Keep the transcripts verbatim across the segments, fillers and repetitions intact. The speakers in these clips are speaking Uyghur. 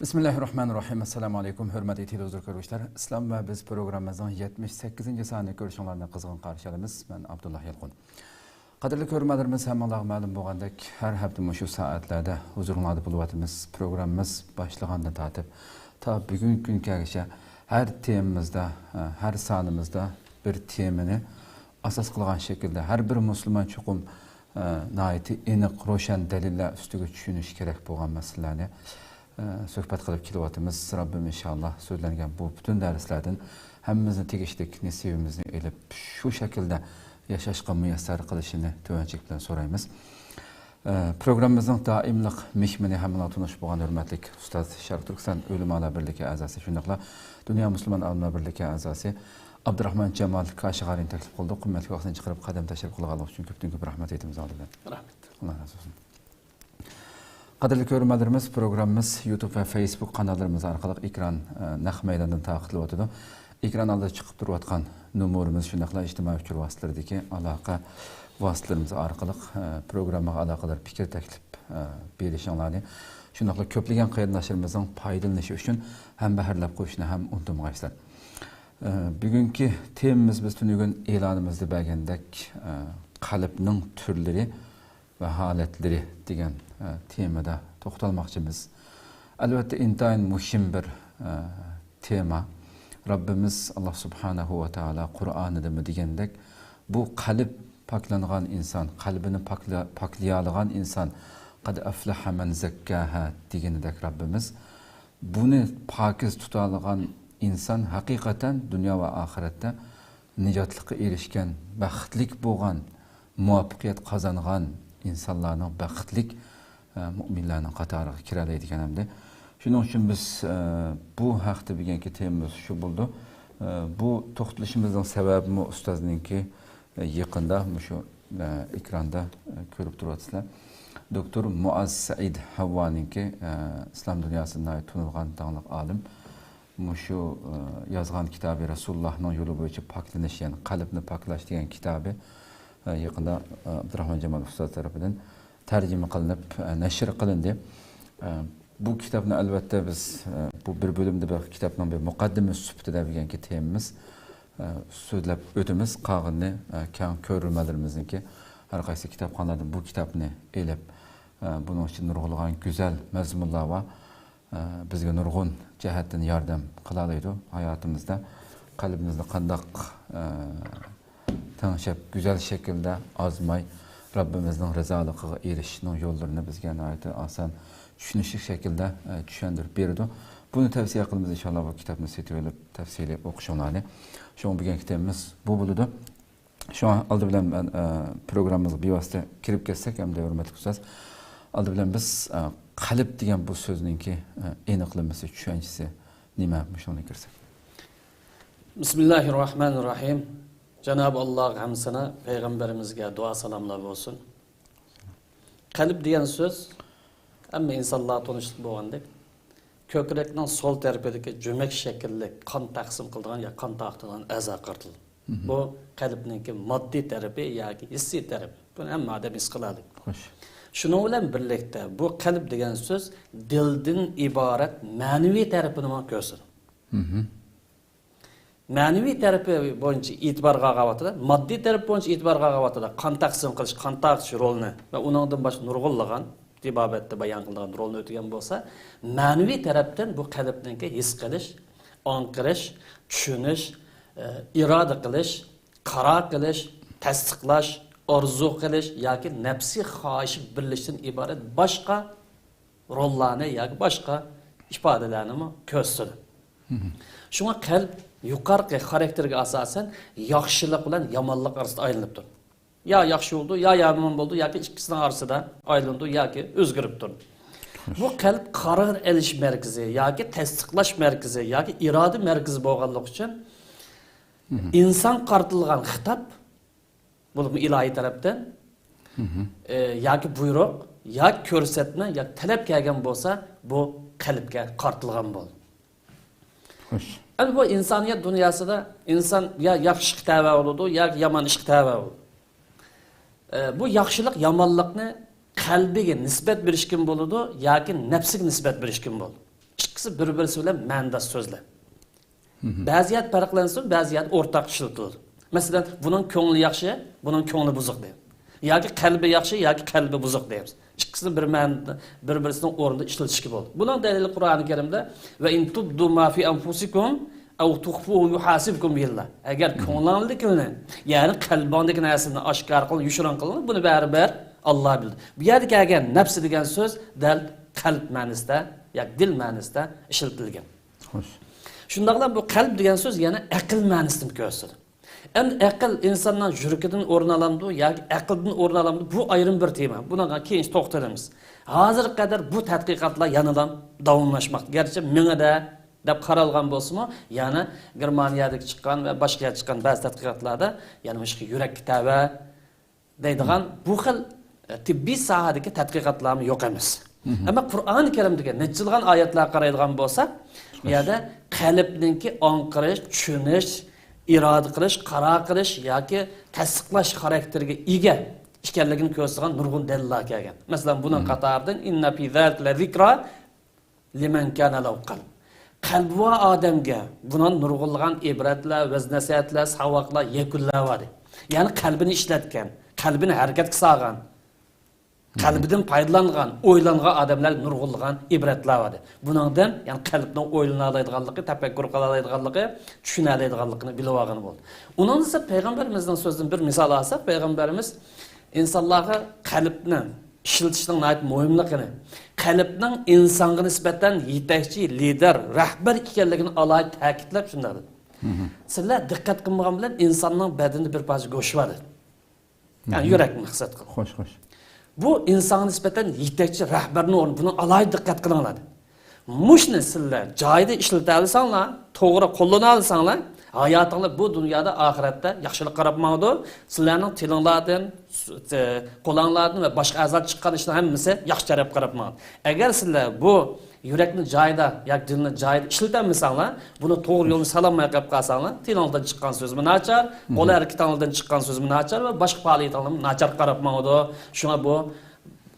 بىسمىللاھىررەھمانىررەھىم. ئەسسالامۇئەلەيكۇم، ھۆرمەتلىك تېلېۋىزور كۆرگۈچىلەر. ئىسلام ۋە بىز پروگراممىمىزنىڭ يەتمىش سەككىزىنچى سانىنى كۆرۈشۈڭلارنى قىزغىن قارشى ئالىمىز. مەن ئابدۇللا يالقۇن. قەدىرلىك كۆرۈرمەنلىرىمىز، ھەممىڭلارغا مەلۇم بولغاندەك، ھەر ھەپتە مۇشۇ سائەتلەردە ھۇزۇرۇڭلاردا بولۇۋاتىمىز. پروگراممىمىز باشلىغاندىن تارتىپ تا بۈگۈنكى كۈنگىچە ھەر تېمىمىزدا، ھەر سانىمىزدا بىر تېمىنى ئاساس قىلغان شەكىلدە ھەر بىر مۇسۇلمان چوقۇم، ئە، ناھايىتى ئېنىق، روشەن دەلىللەر ئۈستىگە چۈشىنىشى كېرەك بولغان مەسىلىلەرنى، ئە، سۆھبەت قىلىپ كېلىۋاتىمىز. رەببىم ئىنشاللا سۆزلەنگەن بۇ پۈتۈن دەرسلەردىن ھەممىمىزنى تېگىشلىك نېسىۋىمىزنى ئېلىپ، شۇ شەكىلدە ياشاشقا مۇيەسسەر قىلىشىنى تۆۋەنچىلىك بىلەن سورايمىز. ئە، پروگراممىمىزنىڭ دائىملىق مېھمىنى، ھەممىڭلار تونۇش بولغان ھۆرمەتلىك ئۇستاز، شەرقىي تۈركىستان ئۆلىمالار بىرلىكى ئەزاسى، شۇنداقلا دۇنيا مۇسۇلمان ئالىملار بىرلىكى ئەزاسى ئابدۇراخمان جامال كاشىغارىنى تەكلىپ قىلدۇق. قىممەتلىك ۋاقتىنى چىقىرىپ، قەدەم تەشرىپ قىلغانلىقى ئۈچۈن كۆپتىن كۆپ رەھمەت ئېيتىمىز ئالدى بىلەن. رەھمەت. ئاللا رازى بولسۇن. قەدىرلىك كۆرۈرمەنلىرىمىز، پروگراممىمىز يۇتۇب ۋە فېيسبۇك قاناللىرىمىز ئارقىلىق ئېكران، ئە، نەق مەيداندىن تارقىتىلىۋاتىدۇ. ئېكران ئالدىدا چىقىپ تۇرۇۋاتقان نومۇرىمىز، شۇنداقلا ئىجتىمائىي ئۇچۇر ۋاسىتىلىرىدىكى ئالاقە ۋاسىتىلىرىمىز ئارقىلىق، ئە، پروگراممىغا ئالاقىدار پىكىر، تەكلىپ، ئە، بېرىشىڭلارنى، شۇنداقلا كۆپلىگەن قېرىنداشلىرىمىزنىڭ پايدىلىنىشى ئۈچۈن ھەمبەھىرلەپ قويۇشنى ھەم ئۇنتۇمىغايسىلەر. ئە، بۈگۈنكى تېمىمىز، بىز تۈنۈگۈن ئېلانىمىزدا بەرگەندەك، ئە، قەلبنىڭ تۈرلىرى ۋە ھالەتلىرى دېگەن، ئە، تېمىدا توختالماقچىمىز. ئەلۋەتتە، ئىنتايىن مۇھىم بىر، ئە، تېما. رەببىمىز ئاللا سۇبھانەھۇ ۋە تائالا قۇرئانىدىمۇ دېگەندەك، بۇ قەلب پاكلانغان ئىنسان، قەلبىنى پاكلا-، پاكلىيالىغان ئىنسان، قەد ئەفلەھە مەن زەككاھا دېگىنىدەك رەببىمىز، بۇنى پاكىز تۇتالىغان ئىنسان ھەقىقەتەن دۇنيا ۋە ئاخىرەتتە نىجاتلىققا ئېرىشكەن، بەختلىك بولغان، مۇۋەپپەقىيەت قازانغان ئىنسانلارنىڭ، بەختلىك، ئە، مۇئمىنلارنىڭ قاتارىغا كىرەلەيدىكەن ئەمدى. شۇنىڭ ئۈچۈن بىز، ئە، بۇ ھەقتە بۈگۈنكى تېمىمىز شۇ بولىدۇ. ئە، بۇ توختىلىشىمىزنىڭ سەۋەبىمۇ ئۇستازنىڭكى، ئە، يېقىندا مۇشۇ، ئە، ئېكراندا، ئە، كۆرۈپ تۇرۇۋاتىسىلەر. دوكتور مۇئاز سەئىد ھەۋۋانىڭكى، ئە، ئىسلام دۇنياسىدا ناھايىتى تونۇلغان داڭلىق ئالىم. مۇشۇ، ئە، يازغان كىتابى رەسۇلۇللاھنىڭ يولى بويىچە پاكلىنىش، يەنى قەلبنى پاكلاش دېگەن كىتابى، ئە، يېقىندا، ئە، ئابدۇراخمان جامال ئۇستاز تەرىپىدىن تەرجىمە قىلىنىپ، ئە، نەشر قىلىندى. ئە، بۇ كىتابنى ئەلۋەتتە بىز، ئە، بۇ بىر بۆلۈمدە بىر كىتابنىڭ بىر مۇقەددىمىسى سۈپىتىدە بۈگۈنكى تېمىمىز، ئە، سۆزلەپ ئۆتىمىز. قالغىنىنى، ئە، كەڭ كۆرۈرمەنلىرىمىزنىڭكى ھەر قايسى كىتابخانىلاردىن بۇ كىتابنى ئېلىپ، ئە، بۇنىڭ ئىچىدە نۇرغۇنلىغان گۈزەل مەزمۇنلار بار. ئە، بىزگە نۇرغۇن جەھەتتىن ياردەم قىلالايدۇ. ھاياتىمىزدا قەلبىمىزنى قانداق، ئە، تەڭشەپ، گۈزەل شەكىلدە ئازماي، رەببىمىزنىڭ رىزالىقىغا ئېرىشىشنىڭ يوللىرىنى بىزگە ناھايىتى ئاسان، چۈشىنىشلىك شەكىلدە، ئە، چۈشەندۈرۈپ بېرىدۇ. بۇنى تەۋسىيە قىلىمىز، ئىنشاللا، بۇ كىتابنى سېتىۋېلىپ، تەپسىلىي ئوقۇشۇڭلارنى. شۇڭا بۈگۈنكى تېمىمىز بۇ بولىدۇ. شۇڭا ئالدى بىلەن مەن، ئە، پروگراممىمىزغا بىۋاسىتە كىرىپ كەتسەك، ئەمدى ھۆرمەتلىك ئۇستاز، ئالدى بىلەن بىز، ئە، قەلب دېگەن بۇ سۆزنىڭكى، ئە، ئېنىقلىمىسى، چۈشەنچىسى نېمە؟ مۇشۇنى كىرسەك. بىسمىللاھىررەھمانىررەھىم. جانابى ئاللاغا ھەمدۇ سانا، پەيغەمبىرىمىزگە دۇئا سالاملار بولسۇن. قەلب دېگەن سۆز ھەممە ئىنسانلارغا تونۇشلۇق بولغاندەك، كۆكرەكنىڭ سول تەرىپىدىكى جۈمەك شەكىللىك قان تەقسىم قىلىدىغان يا قان تارقىتىدىغان ئەزا قارىتىلىدۇ. بۇ قەلبنىڭكى ماددىي تەرىپى ياكى ھېسسىي تەرىپى. بۇنى ھەممە ئادەم ھېس قىلالايدۇ. خوش. شۇنىڭ بىلەن بىرلىكتە، بۇ قەلب دېگەن سۆز دىلدىن ئىبارەت مەنىۋى تەرىپىنىمۇ كۆرسىتىدۇ. مەنىۋى تەرىپى بويىچە ئېتىبار قىلغان ۋاقتىدا، ماددىي تەرەپ بويىچە ئېتىبار قىلغان ۋاقتىدا قان تەقسىم قىلىش، قان تارقىتىش رولىنى ۋە ئۇنىڭدىن باشقا نۇرغۇنلىغان تېبابەتتە بايان قىلىنغان رولنى ئۆتىگەن بولسا، مەنىۋى تەرەپتىن بۇ قەلبنىڭكى ھېس قىلىش، ئاڭقىرىش، چۈشىنىش، ئە، ئىرادە قىلىش، قارار قىلىش، تەستىقلاش، ئارزۇ قىلىش ياكى نەپسىي خاھىشى بىرلىشىشتىن ئىبارەت باشقا روللارنى ياكى باشقا ئىپادىلەرنىمۇ كۆرسىتىدۇ. شۇڭا قەلب يۇقىرىقى خاراكتېرگە ئاساسەن ياخشىلىق بىلەن يامانلىق ئارىسىدا ئايلىنىپ تۇرىدۇ. يا ياخشى بولىدۇ، يا يامان بولىدۇ ياكى ئىككىسىنىڭ ئارىسىدا ئايلىنىدۇ ياكى ئۆزگىرىپ تۇرىدۇ. بۇ قەلب قارار ئېلىش مەركىزى ياكى تەستىقلاش مەركىزى ياكى ئىرادە مەركىزى بولغانلىقى ئۈچۈن ئىنسان قارىتىلغان خىتاب بولۇپمۇ ئىلاھىي تەرەپتىن، ئە، ياكى بۇيرۇق، ياكى كۆرسەتمە، ياكى تەلەپ كەلگەن بولسا، بۇ قەلبكە قارىتىلغان بولىدۇ. خوش. ئەمدى بۇ ئىنسانىيەت دۇنياسىدا ئىنسان يا ياخشى ئىشقا تەۋە بولىدۇ، ياكى يامان ئىشقا تەۋە بولىدۇ. ئە، بۇ ياخشىلىق، يامانلىقنى قەلبىگە نىسبەت بېرىشكىمۇ بولىدۇ ياكى نەپسىگە نىسبەت بېرىشكىمۇ بولىدۇ. ئىككى ئىككىسى بىر-بىرسى بىلەن مەنىداش سۆزلەر. بەزى يەردە پەرقلەنسۇن، بەزى يەردە ئورتاق ئىشلىتىلىدۇ. مەسىلەن، بۇنىڭ كۆڭلى ياخشى، بۇنىڭ كۆڭلى بۇزۇق دەيمىز. ياكى قەلبى ياخشى، ياكى قەلبى بۇزۇق دەيمىز. ئىككىسىنى بىر مەنىدە، بىر-بىرسىنىڭ ئورنىدا ئىشلىتىشكە بولىدۇ. بۇنىڭ دەلىلى قۇرئانى كەرىمدە، «ۋە ئىن تۇبدۇ ما فى ئەنفۇسىكۇم ئەۋ تۇخفۇھۇ يۇھاسىبكۇم بىھىللا.» ئەگەر كۆڭلۈڭدىكىنى، يەنى قەلبىڭدىكى نەرسىنى ئاشكارا قىلىڭ، يوشۇرۇن قىلىڭ، بۇنى بەرىبىر ئاللا بىلىدۇ. بۇ يەردە كەلگەن نەپسى دېگەن سۆز دەل قەلب مەنىسىدە ياكى دىل مەنىسىدە ئىشلىتىلگەن. خوش. شۇنداقلا بۇ قەلب دېگەن سۆز يەنە ئەقىل مەنىسىنى كۆرسىتىدۇ. ئەمدى ئەقىل ئىنساننىڭ يۈرىكىدىن ئورۇن ئالامدۇ ياكى ئەقىلدىن ئورۇن ئالامدۇ، بۇ ئايرىم بىر تېما. بۇنىڭغا كېيىن توختىلىمىز. ھازىرغا قەدەر بۇ تەتقىقاتلار يەنىلا داۋاملاشماقتا. گەرچە مېڭىدە دەپ قارالغان بولسىمۇ، يەنە گېرمانىيەدىكى چىققان ۋە باشقا يەردە چىققان بەزى تەتقىقاتلاردا يەنە مۇشۇ يۈرەككە تەۋە دەيدىغان بۇ خىل، ئە، تېببىي ساھەدىكى تەتقىقاتلارمۇ يوق ئەمەس. ئەمما قۇرئانى كەرىمدىكى نەچچە يىلغان ئايەتلەرگە قارايدىغان بولساق، بۇ يەردە قەلبنىڭكى ئاڭقىرىش، چۈشىنىش، ئىرادە قىلىش، قارار قىلىش ياكى تەستىقلاش خاراكتېرىگە ئىگە ئىكەنلىكىنى كۆرسىتىدىغان نۇرغۇن دەلىللەر كەلگەن. مەسىلەن، بۇنىڭ قاتارىدىن، «ئىننە فى زالىكە لەزىكرا لىمەن كانە لەھۇ قەلب.» قەلبى بار ئادەمگە بۇنىڭ نۇرغۇنلىغان ئىبرەتلەر، ۋەز-نەسىھەتلەر، ساۋاقلار، يەكۈنلەر بار. يەنى قەلبىنى ئىشلەتكەن، قەلبىنى ھەرىكەتكە سالغان، قەلبىدىن پايدىلانغان، ئويلانغان ئادەملەرگە نۇرغۇنلىغان ئىبرەتلەر بار. بۇنىڭدىن، يەنى قەلبنىڭ ئويلىنالايدىغانلىقى، تەپەككۇر قىلالايدىغانلىقى، چۈشىنەلەيدىغانلىقىنى بىلىۋالغىلى بولىدۇ. ئۇنىڭدىن سىرت پەيغەمبىرىمىزنىڭ سۆزىدىن بىر مىسال ئالساق، پەيغەمبىرىمىز ئىنسانلارغا قەلبنى ئىشلىتىشنىڭ ناھايىتى مۇھىملىقىنى، قەلبنىڭ ئىنسانغا نىسبەتەن يېتەكچى، لىدېر، رەھبەر ئىكەنلىكىنى ئالاھىدە تەكىتلەپ شۇنداق دېدى. سىلەر دىققەت قىلمىغان بىلەن ئىنساننىڭ بەدىنىدە بىر پارچە گۆش بار دېدى. يەنى يۈرەكنى مەقسەت قىلغان. خوش، خوش. بۇ ئىنسانغا نىسبەتەن يېتەكچى رەھبەرنىڭ ئورنى، بۇنى ئالاھىدە دىققەت قىلىڭلار دېدى. مۇشۇنى سىلەر جايىدا ئىشلىتەلىسەڭلار، توغرا قوللىنالىساڭلار، ھاياتىڭلار بۇ دۇنيادا، ئاخىرەتتە ياخشىلىق قاراپ ماڭىدۇ. سىلەرنىڭ تىلىڭلاردىن، سۇ-، تى-، قولۇڭلاردىن ۋە باشقا ئەزا چىققان ئىشنىڭ ھەممىسى ياخشى تەرەپكە قاراپ ماڭىدۇ. ئەگەر سىلەر بۇ يۈرەكنى جايىدا ياكى دىلنى جايىدا ئىشلىتەلمىسەڭلار، بۇنى توغرا يولنى سالالماي قېلىپ قالساڭلار، تىلىڭدىن چىققان سۆزمۇ ناچار، قول ھەرىكىتىڭلاردىن چىققان سۆزمۇ ناچار ۋە باشقا پائالىيىتىڭلارمۇ ناچار قاراپ ماڭىدۇ. شۇڭا بۇ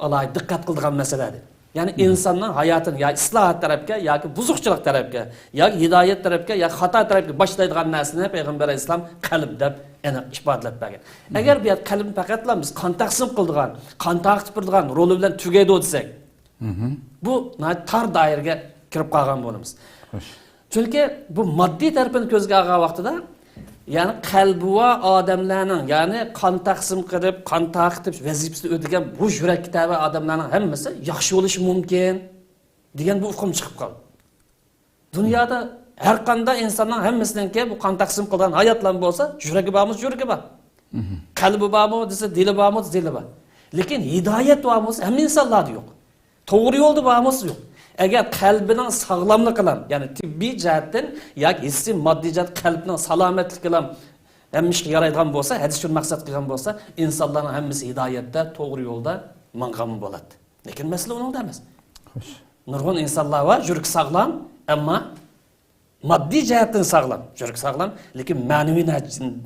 ئالاھىدە دىققەت قىلىدىغان مەسىلە ئىدى. يەنى ئىنساننىڭ ھاياتىنى يا ئىسلاھات تەرەپكە ياكى بۇزۇقچىلىق تەرەپكە ياكى ھىدايەت تەرەپكە ياكى خاتا تەرەپكە باشلايدىغان نەرسىنى پەيغەمبەر ئەلەيھىسسالام قەلب دەپ ئېنىق ئىپادىلەپ بەرگەن. ئەگەر بۇ يەردە قەلبنى پەقەتلا بىز قان تەقسىم قىلىدىغان، قان تارقىتىپ بېرىدىغان رولى بىلەن تۈگەيدۇ دېسەك، بۇ ناھايىتى تار دائىرىگە كىرىپ قالغان بولىمىز. خوش. چۈنكى بۇ ماددىي تەرىپىنى كۆزگە ئالغان ۋاقتىدا، يەنى قەلبى بار ئادەملەرنىڭ، يەنى قان تەقسىم قىلىپ، قان تارقىتىش ۋەزىپىسىنى ئۆتىگەن بۇ يۈرەككە تەۋە ئادەملەرنىڭ ھەممىسى ياخشى بولۇشى مۇمكىن دېگەن بۇ ئۇقۇم چىقىپ قالدى. دۇنيادا ھەر قانداق ئىنساننىڭ ھەممىسىنىڭكى بۇ قان تەقسىم قىلغان ھاياتلارمۇ بولسا، يۈرىكى بارمۇ، يۈرىكى بار. قەلبى بارمۇ دېسە، دىلى بارمۇ دېسە، دىلى بار. لېكىن ھىدايەت بارمۇ دېسە، ھەممە ئىنسانلاردا يوق. توغرا يولدا بارمۇ دېسە، يوق. ئەگەر قەلبىنىڭ ساغلاملىقى بىلەن، يەنى تېببىي جەھەتتىن ياكى ھېسسىي، ماددىي جەھەتتە قەلبنىڭ سالامەتلىكى بىلەن ھەممە ئىشقا يارايدىغان بولسا، ھەدىس شۇنى مەقسەت قىلغان بولسا، ئىنسانلارنىڭ ھەممىسى ھىدايەتتە، توغرا يولدا ماڭغانمۇ بولاتتى. لېكىن مەسىلە ئۇنىڭدا ئەمەس. خوش. نۇرغۇن ئىنسانلار بار، يۈرىكى ساغلام، ئەمما ماددىي جەھەتتىن ساغلام، يۈرىكى ساغلام، لېكىن مەنىۋى نە-،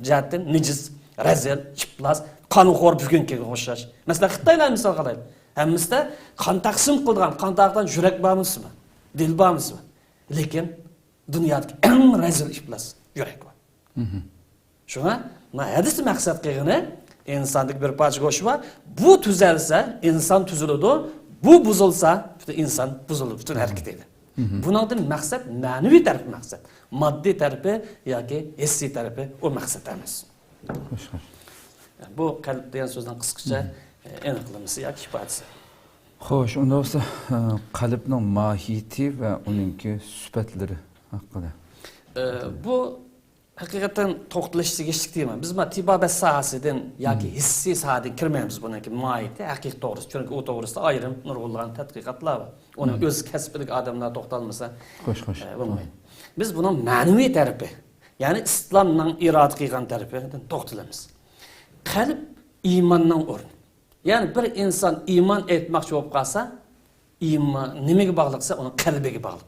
جەھەتتىن نىجىس، رەزىل، ئىپلاس، قانخور بۈگۈنكىگە ئوخشاش. مەسىلەن، خىتايلارنى مىسالغا ئالايلى. ھەممىسىدە قان تەقسىم قىلىدىغان، قان تارقىتىدىغان يۈرەك بارمۇ دېسە بار، دىل بارمۇ دېسە بار. لېكىن دۇنيادىكى ئەڭ رەزىل ئىپلاس يۈرەك بار. شۇڭا مانا ھەدىستە مەقسەت قىلغىنى، ئىنساندىكى بىر پارچە گۆشى بار. بۇ تۈزەلسە، ئىنسان تۈزۈلىدۇ. بۇ بۇزۇلسا، پۈتۈن ئىنسان بۇزۇلىدۇ، پۈتۈن ھەرىكىتى. بۇنىڭدىن مەقسەت مەنىۋى تەرىپى مەقسەت. ماددىي تەرىپى ياكى ھېسسىي تەرىپى ئۇ مەقسەت ئەمەس. خوش، خوش. بۇ قەلب دېگەن سۆزنىڭ قىسقىچە، ئە، ئېنىقلىمىسى ياكى ئىپادىسى. خوش، ئۇنداق بولسا، ئە، قەلبنىڭ ماھىيىتى ۋە ئۇنىڭكى سۈپەتلىرى ھەققىدە. ئە، بۇ ھەقىقەتەن توختىلىشقا تېگىشلىك تېما. بىز مانا تېبابەت ساھەسىدىن ياكى ھېسسىي ساھەدىن كىرمەيمىز بۇنىڭكى ماھىيىتى، ھەقىقىتى توغرىسىدا. چۈنكى ئۇ توغرىسىدا ئايرىم نۇرغۇنلىغان تەتقىقاتلار بار. ئۇنى ئۆز كەسپىدىكى ئادەملەر توختالمىسا، خوش، خوش. ئە، بولمايدۇ. بىز بۇنىڭ مەنىۋى تەرىپى، يەنى ئىسلامنىڭ ئىرادە قىلغان تەرىپىدىن توختىلىمىز. قەلب ئىماننىڭ ئورنى. يەنى بىر ئىنسان ئىمان ئېيتماقچى بولۇپ قالسا، ئىمان نېمىگە باغلىق دېسە، ئۇنىڭ قەلبىگە باغلىق.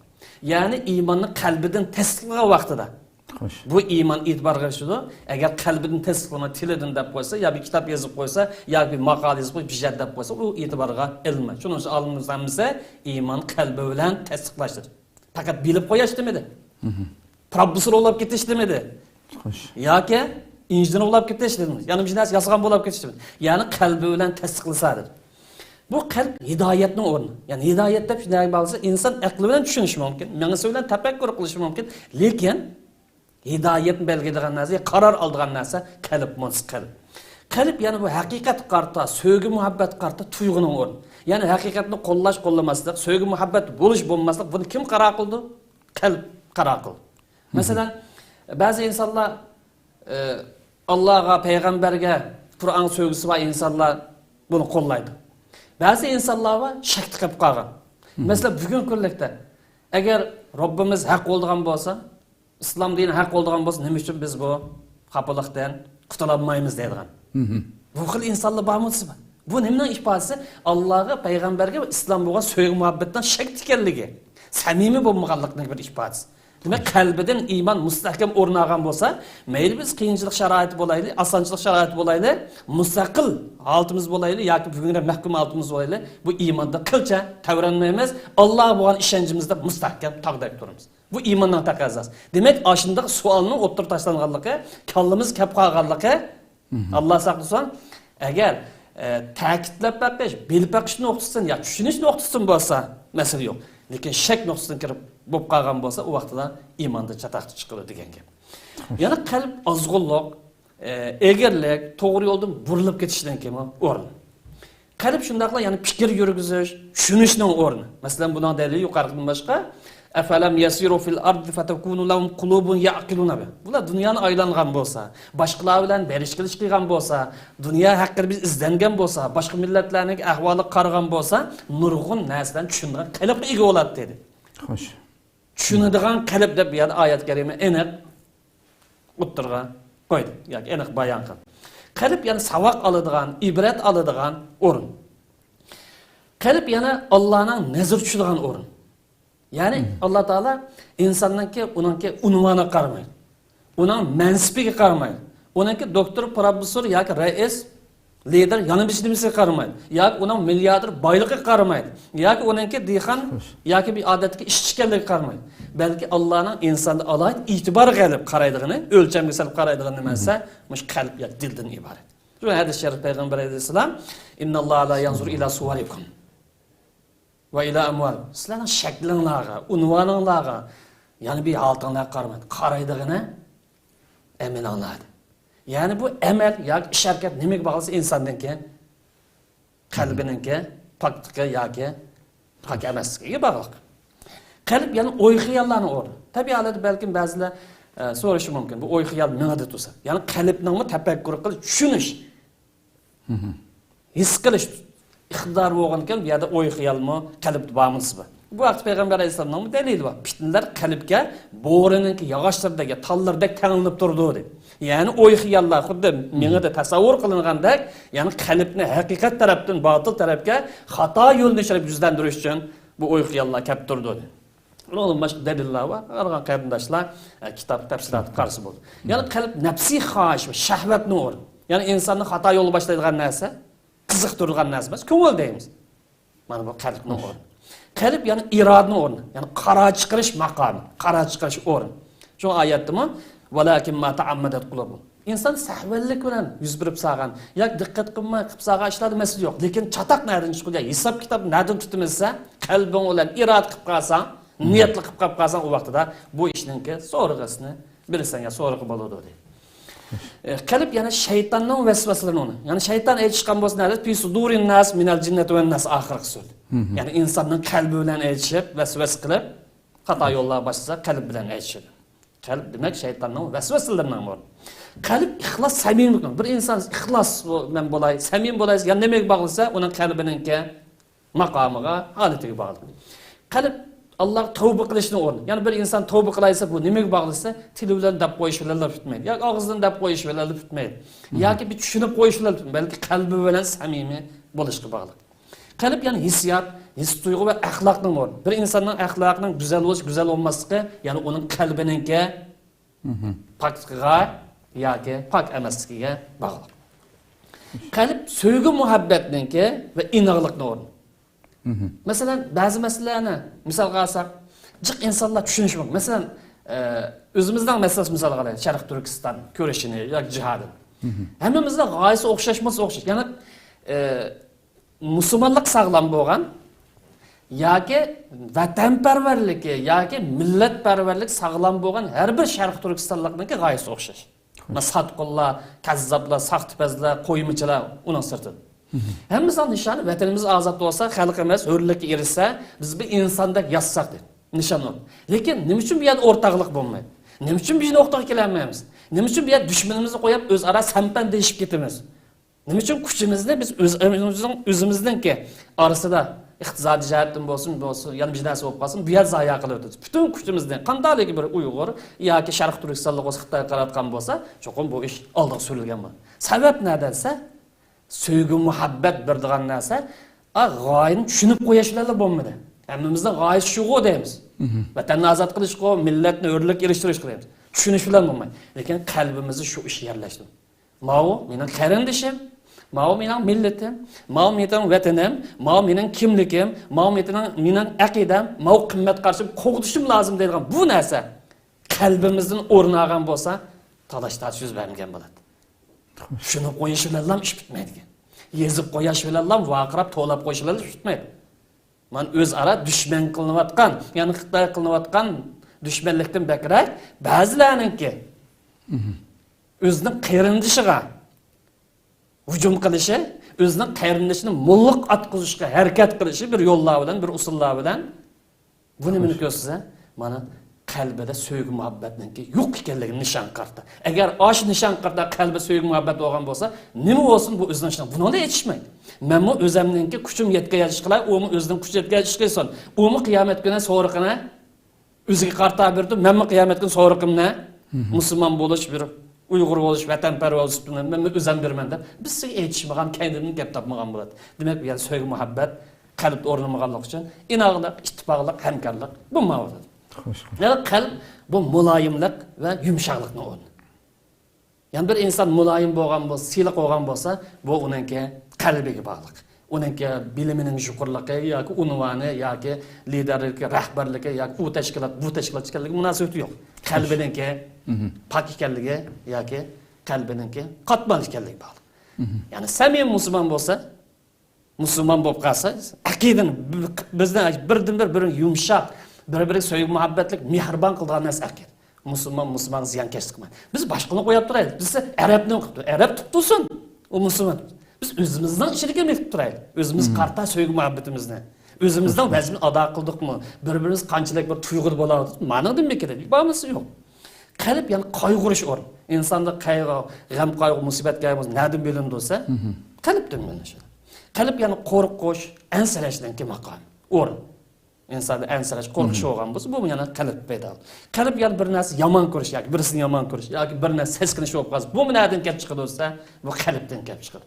يەنى ئىماننى قەلبىدىن تەستىقلىغان ۋاقتىدا، خوش، بۇ ئىمان ئېتىبارغا ئېرىشىدۇ. ئەگەر قەلبىدىن تەستىقلىماي، تىلىدىن دەپ قويسا، يا بىر كىتاب يېزىپ قويسا، يا بىر ماقالە يېزىپ قويسا، بىر جەھەت دەپ قويسا، ئۇ ئېتىبارغا ئېلىنمايدۇ. شۇنىڭ ئۈچۈن ئالىملىرىمىز ھەممىسى ئىمان قەلبى بىلەن تەستىقلاشتۇر. پەقەت بىلىپ قويۇش دېمىدى. پروفېسسور بولاپ كېتىش دېمىدى. ياكى ئىنژېنېر بولاپ كېتىش دېمىدى. يەنە بىر نەرسە ياسىغان بولاپ كېتىش دېمىدى. يەنى قەلبى بىلەن تەستىقلىسا دېدى. بۇ قەلب ھىدايەتنىڭ ئورنى. يەنى ھىدايەت دەپ شۇنداق بولسا، ئىنسان ئەقلى بىلەن چۈشىنىشى مۇمكىن، مېڭىسى بىلەن تەپەككۇر قىلىشى مۇمكىن. لېكىن ھىدايەتنى بەلگىلەيدىغان نەرسە، قارار ئالىدىغان نەرسە قەلب، مۇنسى قەلب. قەلب، يەنى بۇ ھەقىقەتكە قارىتا، سۆيگۈ مۇھەببەتكە قارىتا تۇيغۇنىڭ ئورنى. يەنى ھەقىقەتنى قوللاش، قوللىماسلىق، سۆيگۈ مۇھەببەت بولۇش، بولماسلىق، بۇنى كىم قارار قىلىدۇ؟ قەلب قارار قىلىدۇ. مەسىلەن، بەزى ئىنسانلار، ئە، ئاللاغا، پەيغەمبەرگە، قۇرئانغا سۆيگۈسى بار ئىنسانلار بۇنى قوللايدۇ. بەزى ئىنسانلار بار، شەكتە قېلىپ قالغان. مەسىلەن، بۈگۈنكى كۈنلۈكتە، ئەگەر رەببىمىز ھەق بولىدىغان بولسا، ئىسلام دىنى ھەق بولىدىغان بولسا، نېمە ئۈچۈن بىز بۇ خاپىلىقتىن قۇتۇلالمايمىز دەيدىغان. بۇ خىل ئىنسانلار بارمۇ دېسە بار. بۇ نېمىنىڭ ئىپادىسى؟ ئاللاغا، پەيغەمبەرگە ۋە ئىسلام بولغان سۆيگۈ مۇھەببەتنىڭ شەكتە ئىكەنلىكى، سەمىمىي بولمىغانلىقنىڭ بىر ئىپادىسى. دېمەك، قەلبىدىن ئىمان مۇستەھكەم ئورۇن ئالغان بولسا، مەيلى بىز قىيىنچىلىق شارائىتى بولايلى، ئاسانچىلىق شارائىتى بولايلى، مۇستەقىل ھالىتىمىز بولايلى ياكى بۈگۈنرەك مەھكۇم ھالىتىمىز بولايلى، بۇ ئىماندا قىلچە تەۋرەنمەيمىز، ئاللاغا بولغان ئىشەنچىمىزدە مۇستەھكەم تاغدەك تۇرىمىز. بۇ ئىماننىڭ تەقەززاسى. دېمەك، ئاشۇنداق سوئالنىڭ ئوتتۇرىغا تاشلانغانلىقى، كاللىمىز كەپ قالغانلىقى، ئاللا ساقلىسۇن. ئەگەر، ئە، تەكىتلەپ بېقىش، بىلىپ بېقىش نۇقتىسىدىن يا چۈشىنىش نۇقتىسىدىن بولسا، مەسىلە يوق. لېكىن شەك نۇقتىسىدىن كىرىپ بولۇپ قالغان بولسا، ئۇ ۋاقتىدا ئىماندىن چاتاق چىقىدۇ دېگەن گەپ. يەنە قەلب ئازغۇنلۇق، ئە، ئېگىرلىك، توغرا يولدىن بۇرۇلۇپ كېتىشتىن كېيىن ئورۇن. قەلب شۇنداقلا يەنە پىكىر يۈرگۈزۈش، چۈشىنىشنىڭ ئورنى. مەسىلەن، بۇنىڭ دەلىلى يۇقىرىقىدىن باشقا، أفلم يسيروا في الأرض فتكون لهم قلوب يعقلون بها. بۇلار دۇنيانى ئايلانغان بولسا، باشقىلار بىلەن بېرىش كېلىش قىلغان بولسا، دۇنيا ھەققىدە بىز ئىزدەنگەن بولسا، باشقا مىللەتلەرنىڭ ئەھۋالىغا قارىغان بولسا، نۇرغۇن نەرسىلەرنى چۈشىنىدىغان قەلبكە ئىگە بولاتتى، دېدى. خوش. چۈشىنىدىغان قەلب دەپ بۇ يەردە ئايەت كەرىمە ئېنىق ئوتتۇرىغا قويدى ياكى ئېنىق بايان قىلدى. قەلب، يەنى ساۋاق ئالىدىغان، ئىبرەت ئالىدىغان ئورۇن. قەلب يەنە ئاللانىڭ نەزىرى چۈشىدىغان ئورۇن. يەنى ئاللا تائالا ئىنساننىڭكى، ئۇنىڭكى ئۇنۋانىغا قارىمايدۇ. ئۇنىڭ مەنسىپىگە قارىمايدۇ. ئۇنىڭكى دوكتور، پروفېسسور ياكى رەئىس، لىدېر، يەنە بىر نېمىسىگە قارىمايدۇ. ياكى ئۇنىڭ مىلياردېر بايلىقىغا قارىمايدۇ. ياكى ئۇنىڭكى دېھقان ياكى بىر ئادەتتىكى ئىشچى ئىكەنلىكىگە قارىمايدۇ. بەلكى ئاللانىڭ ئىنساندا ئالاھىدە ئېتىبارغا ئېلىپ قارايدىغىنى، ئۆلچەمگە سېلىپ قارايدىغىنى نېمە دېسە، مۇشۇ قەلب ياكى دىلدىن ئىبارەت. شۇ ھەدىس شەرىپ پەيغەمبەر ئەلەيھىسسالام، إن الله لا ينظر إلى صوركم وإلى أموالكم. سىلەرنىڭ شەكلىڭلارغا، ئۇنۋانىڭلارغا، يەنە بىر ھالىتىڭلارغا قارىمايدۇ. قارايدىغىنى ئەمىلىڭلار. يەنى بۇ ئەمەل ياكى ئىش ھەرىكەت نېمىگە باغلىسا ئىنساندىن كېيىن؟ قەلبىنىڭكى پاكلىقى ياكى پاك ئەمەسلىكىگە باغلىق. قەلب يەنى ئوي خىياللارنىڭ ئورنى. تەبىئىي ھالەتتە بەلكىم بەزىلەر، ئە، سورىشى مۇمكىن، بۇ ئوي خىيال مېڭىدە تۇرسا. يەنى قەلبنىڭمۇ تەپەككۇر قىلىش، چۈشىنىش، ھېس قىلىش ئىقتىدارى بولغانىكەن، بۇ يەردە ئوي خىيالمۇ قەلبتە بارمۇ دېسە بار. بۇ ھەقتە پەيغەمبەر ئەلەيھىسسالامنىڭمۇ دەلىلى بار. پىتنىلەر قەلبكە بورىنىڭكى ياغاچلىرىدەك، تاللىرىدەك تەڭلىنىپ تۇرىدۇ، دەيدۇ. يەنى ئوي خىياللار خۇددى مېڭىدە تەسەۋۋۇر قىلىنغاندەك، يەنى قەلبنى ھەقىقەت تەرەپتىن باتىل تەرەپكە خاتا يۆنىلىش تەرەپ يۈزلەندۈرۈش ئۈچۈن بۇ ئوي خىياللار كەپ تۇرىدۇ، دەيدۇ. ئۇنىڭدىن باشقا دەلىللار بار. قارىغان قېرىنداشلار، ئە، كىتاب تەپسىلاتىغا قارىسا بولىدۇ. يەنى قەلب نەپسىي خاھىش ۋە شەھۋەتنىڭ ئورنى. يەنى ئىنساننى خاتا يولغا باشلايدىغان نەرسە، قىزىقتۇرىدىغان نەرسە ئەمەس، كۆڭۈل دەيمىز. مانا بۇ قەلبنىڭ ئورنى. قەلب يەنى ئىرادىنىڭ ئورنى. يەنى قارار چىقىرىش ماقامى، قارار چىقىرىش ئورنى. شۇڭا ئايەتتىمۇ، ولكن ما تعمدت قلوبهم. ئىنسان سەھۋەنلىك بىلەن يۈز بېرىپ سالغان ياكى دىققەت قىلماي قىلىپ سالغان ئىشلاردا مەسىلە يوق. لېكىن چاتاق نەدىن چىقىدۇ؟ ھېساب كىتاب نەدىن تۇتىمىز دېسە، قەلبىڭ بىلەن ئىرادە قىلىپ قالساڭ، نىيەتلىك قىلىپ قاپ قالساڭ، ئۇ ۋاقتىدا بۇ ئىشنىڭكى سورىغىسىنى بىلىسەن يا سورىغا بولىدۇ، دەيدۇ. ئە، قەلب يەنە شەيتاننىڭ ۋەسۋەسىلىرىنى ئۇنى. يەنى شەيتان ئېيتىشقان بولسا نەدە؟ في صدور الناس من الجنة والناس، ئاخىرقى سۆز. يەنى ئىنساننىڭ قەلبى بىلەن ئېيتىشىپ، ۋەسۋەسە قىلىپ، خاتا يوللارغا باشلىسا، قەلب بىلەن ئېيتىشىدۇ. قەلب، دېمەك، شەيتاننىڭ ۋەسۋەسىلىرىنىڭ ئورنى. قەلب ئىخلاس، سەمىمىيلىك. بىر ئىنسان ئىخلاس بىلەن بولاي، سەمىمىي بولاي، يەنە نېمىگە باغلىسا، ئۇنىڭ قەلبىنىڭكى ماقامىغا، ھالىتىگە باغلىق. قەلب ئاللاغا تەۋبە قىلىشنىڭ ئورنى. يەنى بىر ئىنسان تەۋبە قىلايسا، بۇ نېمىگە باغلىسا، تىلى بىلەن دەپ قويۇش بىلەنلا پۈتمەيدۇ. ياكى ئاغزىدىن دەپ قويۇش بىلەنلا پۈتمەيدۇ. ياكى بىر چۈشىنىپ قويۇش بىلەن پۈتمەيدۇ. بەلكى قەلبى بىلەن سەمىمىي بولۇشقا باغلىق. قەلب يەنى ھېسسىيات، ھېس تۇيغۇ ۋە ئەخلاقنىڭ ئورنى. بىر ئىنساننىڭ ئەخلاقىنىڭ گۈزەل بولۇش، گۈزەل بولماسلىقى، يەنى ئۇنىڭ قەلبىنىڭكى پاكلىقىغا ياكى پاك ئەمەسلىكىگە باغلىق. قەلب سۆيگۈ مۇھەببەتنىڭكى ۋە ئىناقلىقنىڭ ئورنى. مەسىلەن، بەزى مەسىلىلەرنى مىسالغا ئالساق، جىق ئىنسانلار چۈشىنىشى مۇمكىن. مەسىلەن، ئە، ئۆزىمىزنىڭ مەسىلىسى مىسالغا ئالايلى، شەرقىي تۈركىستان كۈرىشىنى ياكى جىھادىنى. ھەممىمىزنىڭ غايىسى ئوخشاش بولسا ئوخشاش. يەنى، ئە، مۇسۇلمانلىق ساغلام بولغان ياكى ۋەتەنپەرۋەرلىكى ياكى مىللەتپەرۋەرلىك ساغلام بولغان ھەر بىر شەرقىي تۈركىستانلىقنىڭكى غايىسى ئوخشاش. مانا ساتقۇنلار، كەززاپلار، ساختىپەزلەر، قويمىچىلار ئۇنىڭ سىرتىدا. ھەممىسىنىڭ نىشانى ۋەتىنىمىز ئازاد بولسا، خەلقىمىز ھۆرلۈككە ئېرىشسە، بىز بىر ئىنساندەك ياشىساق دەپ نىشان ئۇ. لېكىن نېمە ئۈچۈن بۇ يەردە ئورتاقلىق بولمايدۇ؟ نېمە ئۈچۈن بىر نۇقتىغا كېلەلمەيمىز؟ نېمە ئۈچۈن بۇ يەردە دۈشمىنىمىزنى قويۇپ، ئۆزئارا سەمپەن دېيىشىپ كېتىمىز؟ نېمە ئۈچۈن كۈچىمىزنى بىز ئۆز-، ئۆزىمىزنىڭكى ئارىسىدا ئىقتىسادىي جەھەتتىن بولسۇن، بولسۇن، يەنە بىر نەرسە بولۇپ قالسۇن، بۇ يەردە زايە قىلىۋېتىمىز؟ پۈتۈن كۈچىمىزنى، قانداقلىكى بىر ئۇيغۇر ياكى شەرقىي تۈركىستانلىق بولسا، خىتايغا قاراۋاتقان بولسا، چوقۇم بۇ ئىش ئالدىغا سۈرۈلگەن بولىدۇ. سەۋەب نەدە دېسە، سۆيگۈ مۇھەببەت بېرىدىغان نەرسە، ئا، غايىنى چۈشىنىپ قويۇش بىلەنلا بولمىدى. ھەممىمىزنىڭ غايىسى شۇغۇ دەيمىز. ۋەتەننى ئازاد قىلىشقۇ، مىللەتنى ھۆرلۈككە ئېرىشتۈرۈشقۇ دەيمىز. چۈشىنىش بىلەن بولمايدۇ. لېكىن قەلبىمىزدە شۇ ئىش يەرلەشتى. ماۋۇ مېنىڭ قېرىندىشىم، ماۋۇ مېنىڭ مىللىتىم، ماۋۇ مېنىڭ ۋەتىنىم، ماۋۇ مېنىڭ كىملىكىم، ماۋۇ مېنىڭ، مېنىڭ ئەقىدەم، ماۋۇ قىممەت قارىشىم، قوغدىشىم لازىم دەيدىغان بۇ نەرسە قەلبىمىزدىن ئورۇن ئالغان بولسا، تالاش-تارتىش يۈز بەرمىگەن بولاتتى. چۈشىنىپ قويۇش بىلەنلا ئىش پۈتمەيدىكەن. يېزىپ قويۇش بىلەنلا، ۋارقىراپ، توۋلاپ قويۇش بىلەنلا ئىش پۈتمەيدۇ. مانا ئۆزئارا دۈشمەن قىلىنىۋاتقان، يەنى خىتاي قىلىنىۋاتقان دۈشمەنلىكتىن بەكرەك، بەزىلەرنىڭكى ئۆزىنىڭ قېرىندىشىغا ھۇجۇم قىلىشى، ئۆزىنىڭ قېرىندىشىنى موللۇق ئاتقۇزۇشقا ھەرىكەت قىلىشى بىر يوللار بىلەن، بىر ئۇسۇللار بىلەن. بۇ نېمىنى كۆرسىتىدۇ؟ مانا قەلبىدە سۆيگۈ مۇھەببەتنىڭكى يوق ئىكەنلىكىنى نىشان قارىتا. ئەگەر ئاشۇ نىشان قارىتا قەلبى سۆيگۈ مۇھەببەت بولغان بولسا، نېمە بولسۇن بۇ ئۆزىنىڭ ئىشىنى، بۇنىڭدا يېتىشمەيدۇ. مەنمۇ ئۆزەمنىڭكى كۈچۈم يەتكەن يەرگە ئىش قىلاي، ئۇمۇ ئۆزىنىڭ كۈچى يەتكەن يەرگە ئىش قىلسۇن. ئۇمۇ قىيامەت كۈنى سورىقىنى ئۆزىگە قارىتا بېرىدۇ، مەنمۇ قىيامەت كۈنى سورىقىمنى مۇسۇلمان بولۇش، بىر ئۇيغۇر بولۇش، ۋەتەنپەرۋەر بولۇش سۈپىتىمنى مەنمۇ ئۆزەم بېرىمەن دەپ، بىر سىرى ئېيتىشمىغان، كەينىدىن گەپ تاپمىغان بولاتتى. دېمەك، بۇ يەردە سۆيگۈ مۇھەببەت قەلبتە ئورنىمىغانلىقى ئۈچۈن ئىناقلىق، ئىتتىپاقلىق، ھەمكارلىق بولمايۋاتىدۇ. خوش، خوش. يەنى قەلب بۇ مۇلايىملىق ۋە يۇمشاقلىقنىڭ ئورنى. يەنى بىر ئىنسان مۇلايىم بولغان بولسا، سىلىق بولغان بولسا، بۇ ئۇنىڭكى قەلبىگە باغلىق. ئۇنىڭكى بىلىمىنىڭ يۇقىرىلىقى ياكى ئۇنۋانى ياكى لىدېرلىكى، رەھبەرلىكى ياكى ئۇ تەشكىلات، بۇ تەشكىلات ئىكەنلىكى مۇناسىۋىتى يوق. قەلبىنىڭكى پاك ئىكەنلىكى ياكى قەلبىنىڭكى قاتمال ئىكەنلىكىگە باغلىق. يەنى سەمىمىي مۇسۇلمان بولسا، مۇسۇلمان بولۇپ قالسا، ئەقىدىنى، بىزنى بىردىنبىر بىر يۇمشاق، بىر-بىرىگە سۆيگۈ مۇھەببەتلىك، مېھرىبان قىلىدىغان نەرسە ئەقىدە. مۇسۇلمان مۇسۇلمانغا زىيانكەشلىك قىلمايدۇ. بىز باشقىنى قويۇپ تۇرايلى. بىز ئەرەبنى قىلىپ تۇر-، ئەرەب تۇتۇلسۇن. ئۇ مۇسۇلمان. بىز ئۆزىمىزنىڭ ئىچىدىكىنى قىلىپ تۇرايلى. ئۆزىمىز قارىتا سۆيگۈ مۇھەببىتىمىزنى. ئۆزىمىزنىڭ ۋەزىپىمىزنى ئادا قىلدۇقمۇ؟ بىر-بىرىمىزگە قانچىلىك بىر تۇيغۇدا بولاۋاتىدۇ؟ مانىڭدىن بىر كېلىدۇ. بارمىسى يوق. قەلب، يەنى قايغۇرۇش ئورنى. ئىنساندا قايغۇ، غەم، قايغۇ، مۇسىبەت كەلگەن بولسا، نەدىن بىلىنىدۇ دېسە، قەلبتىن بىلىنىدۇ. قەلب، يەنى قورقۇش، ئەنسىرەشنىڭكى ماقامى، ئورنى. ئىنساندا ئەنسىرەش، قورقۇش بولغان بولسا، بۇ يەنە قەلب پەيدا بولىدۇ. قەلب، يەنى بىر نەرسە يامان كۆرۈش ياكى بىرسىنى يامان كۆرۈش ياكى بىر نەرسە سەسكىنىش بولۇپ قالسا، بۇمۇ نەدىن كەپ چىقىدۇ دېسە، بۇ قەلبتىن كەپ چىقىدۇ.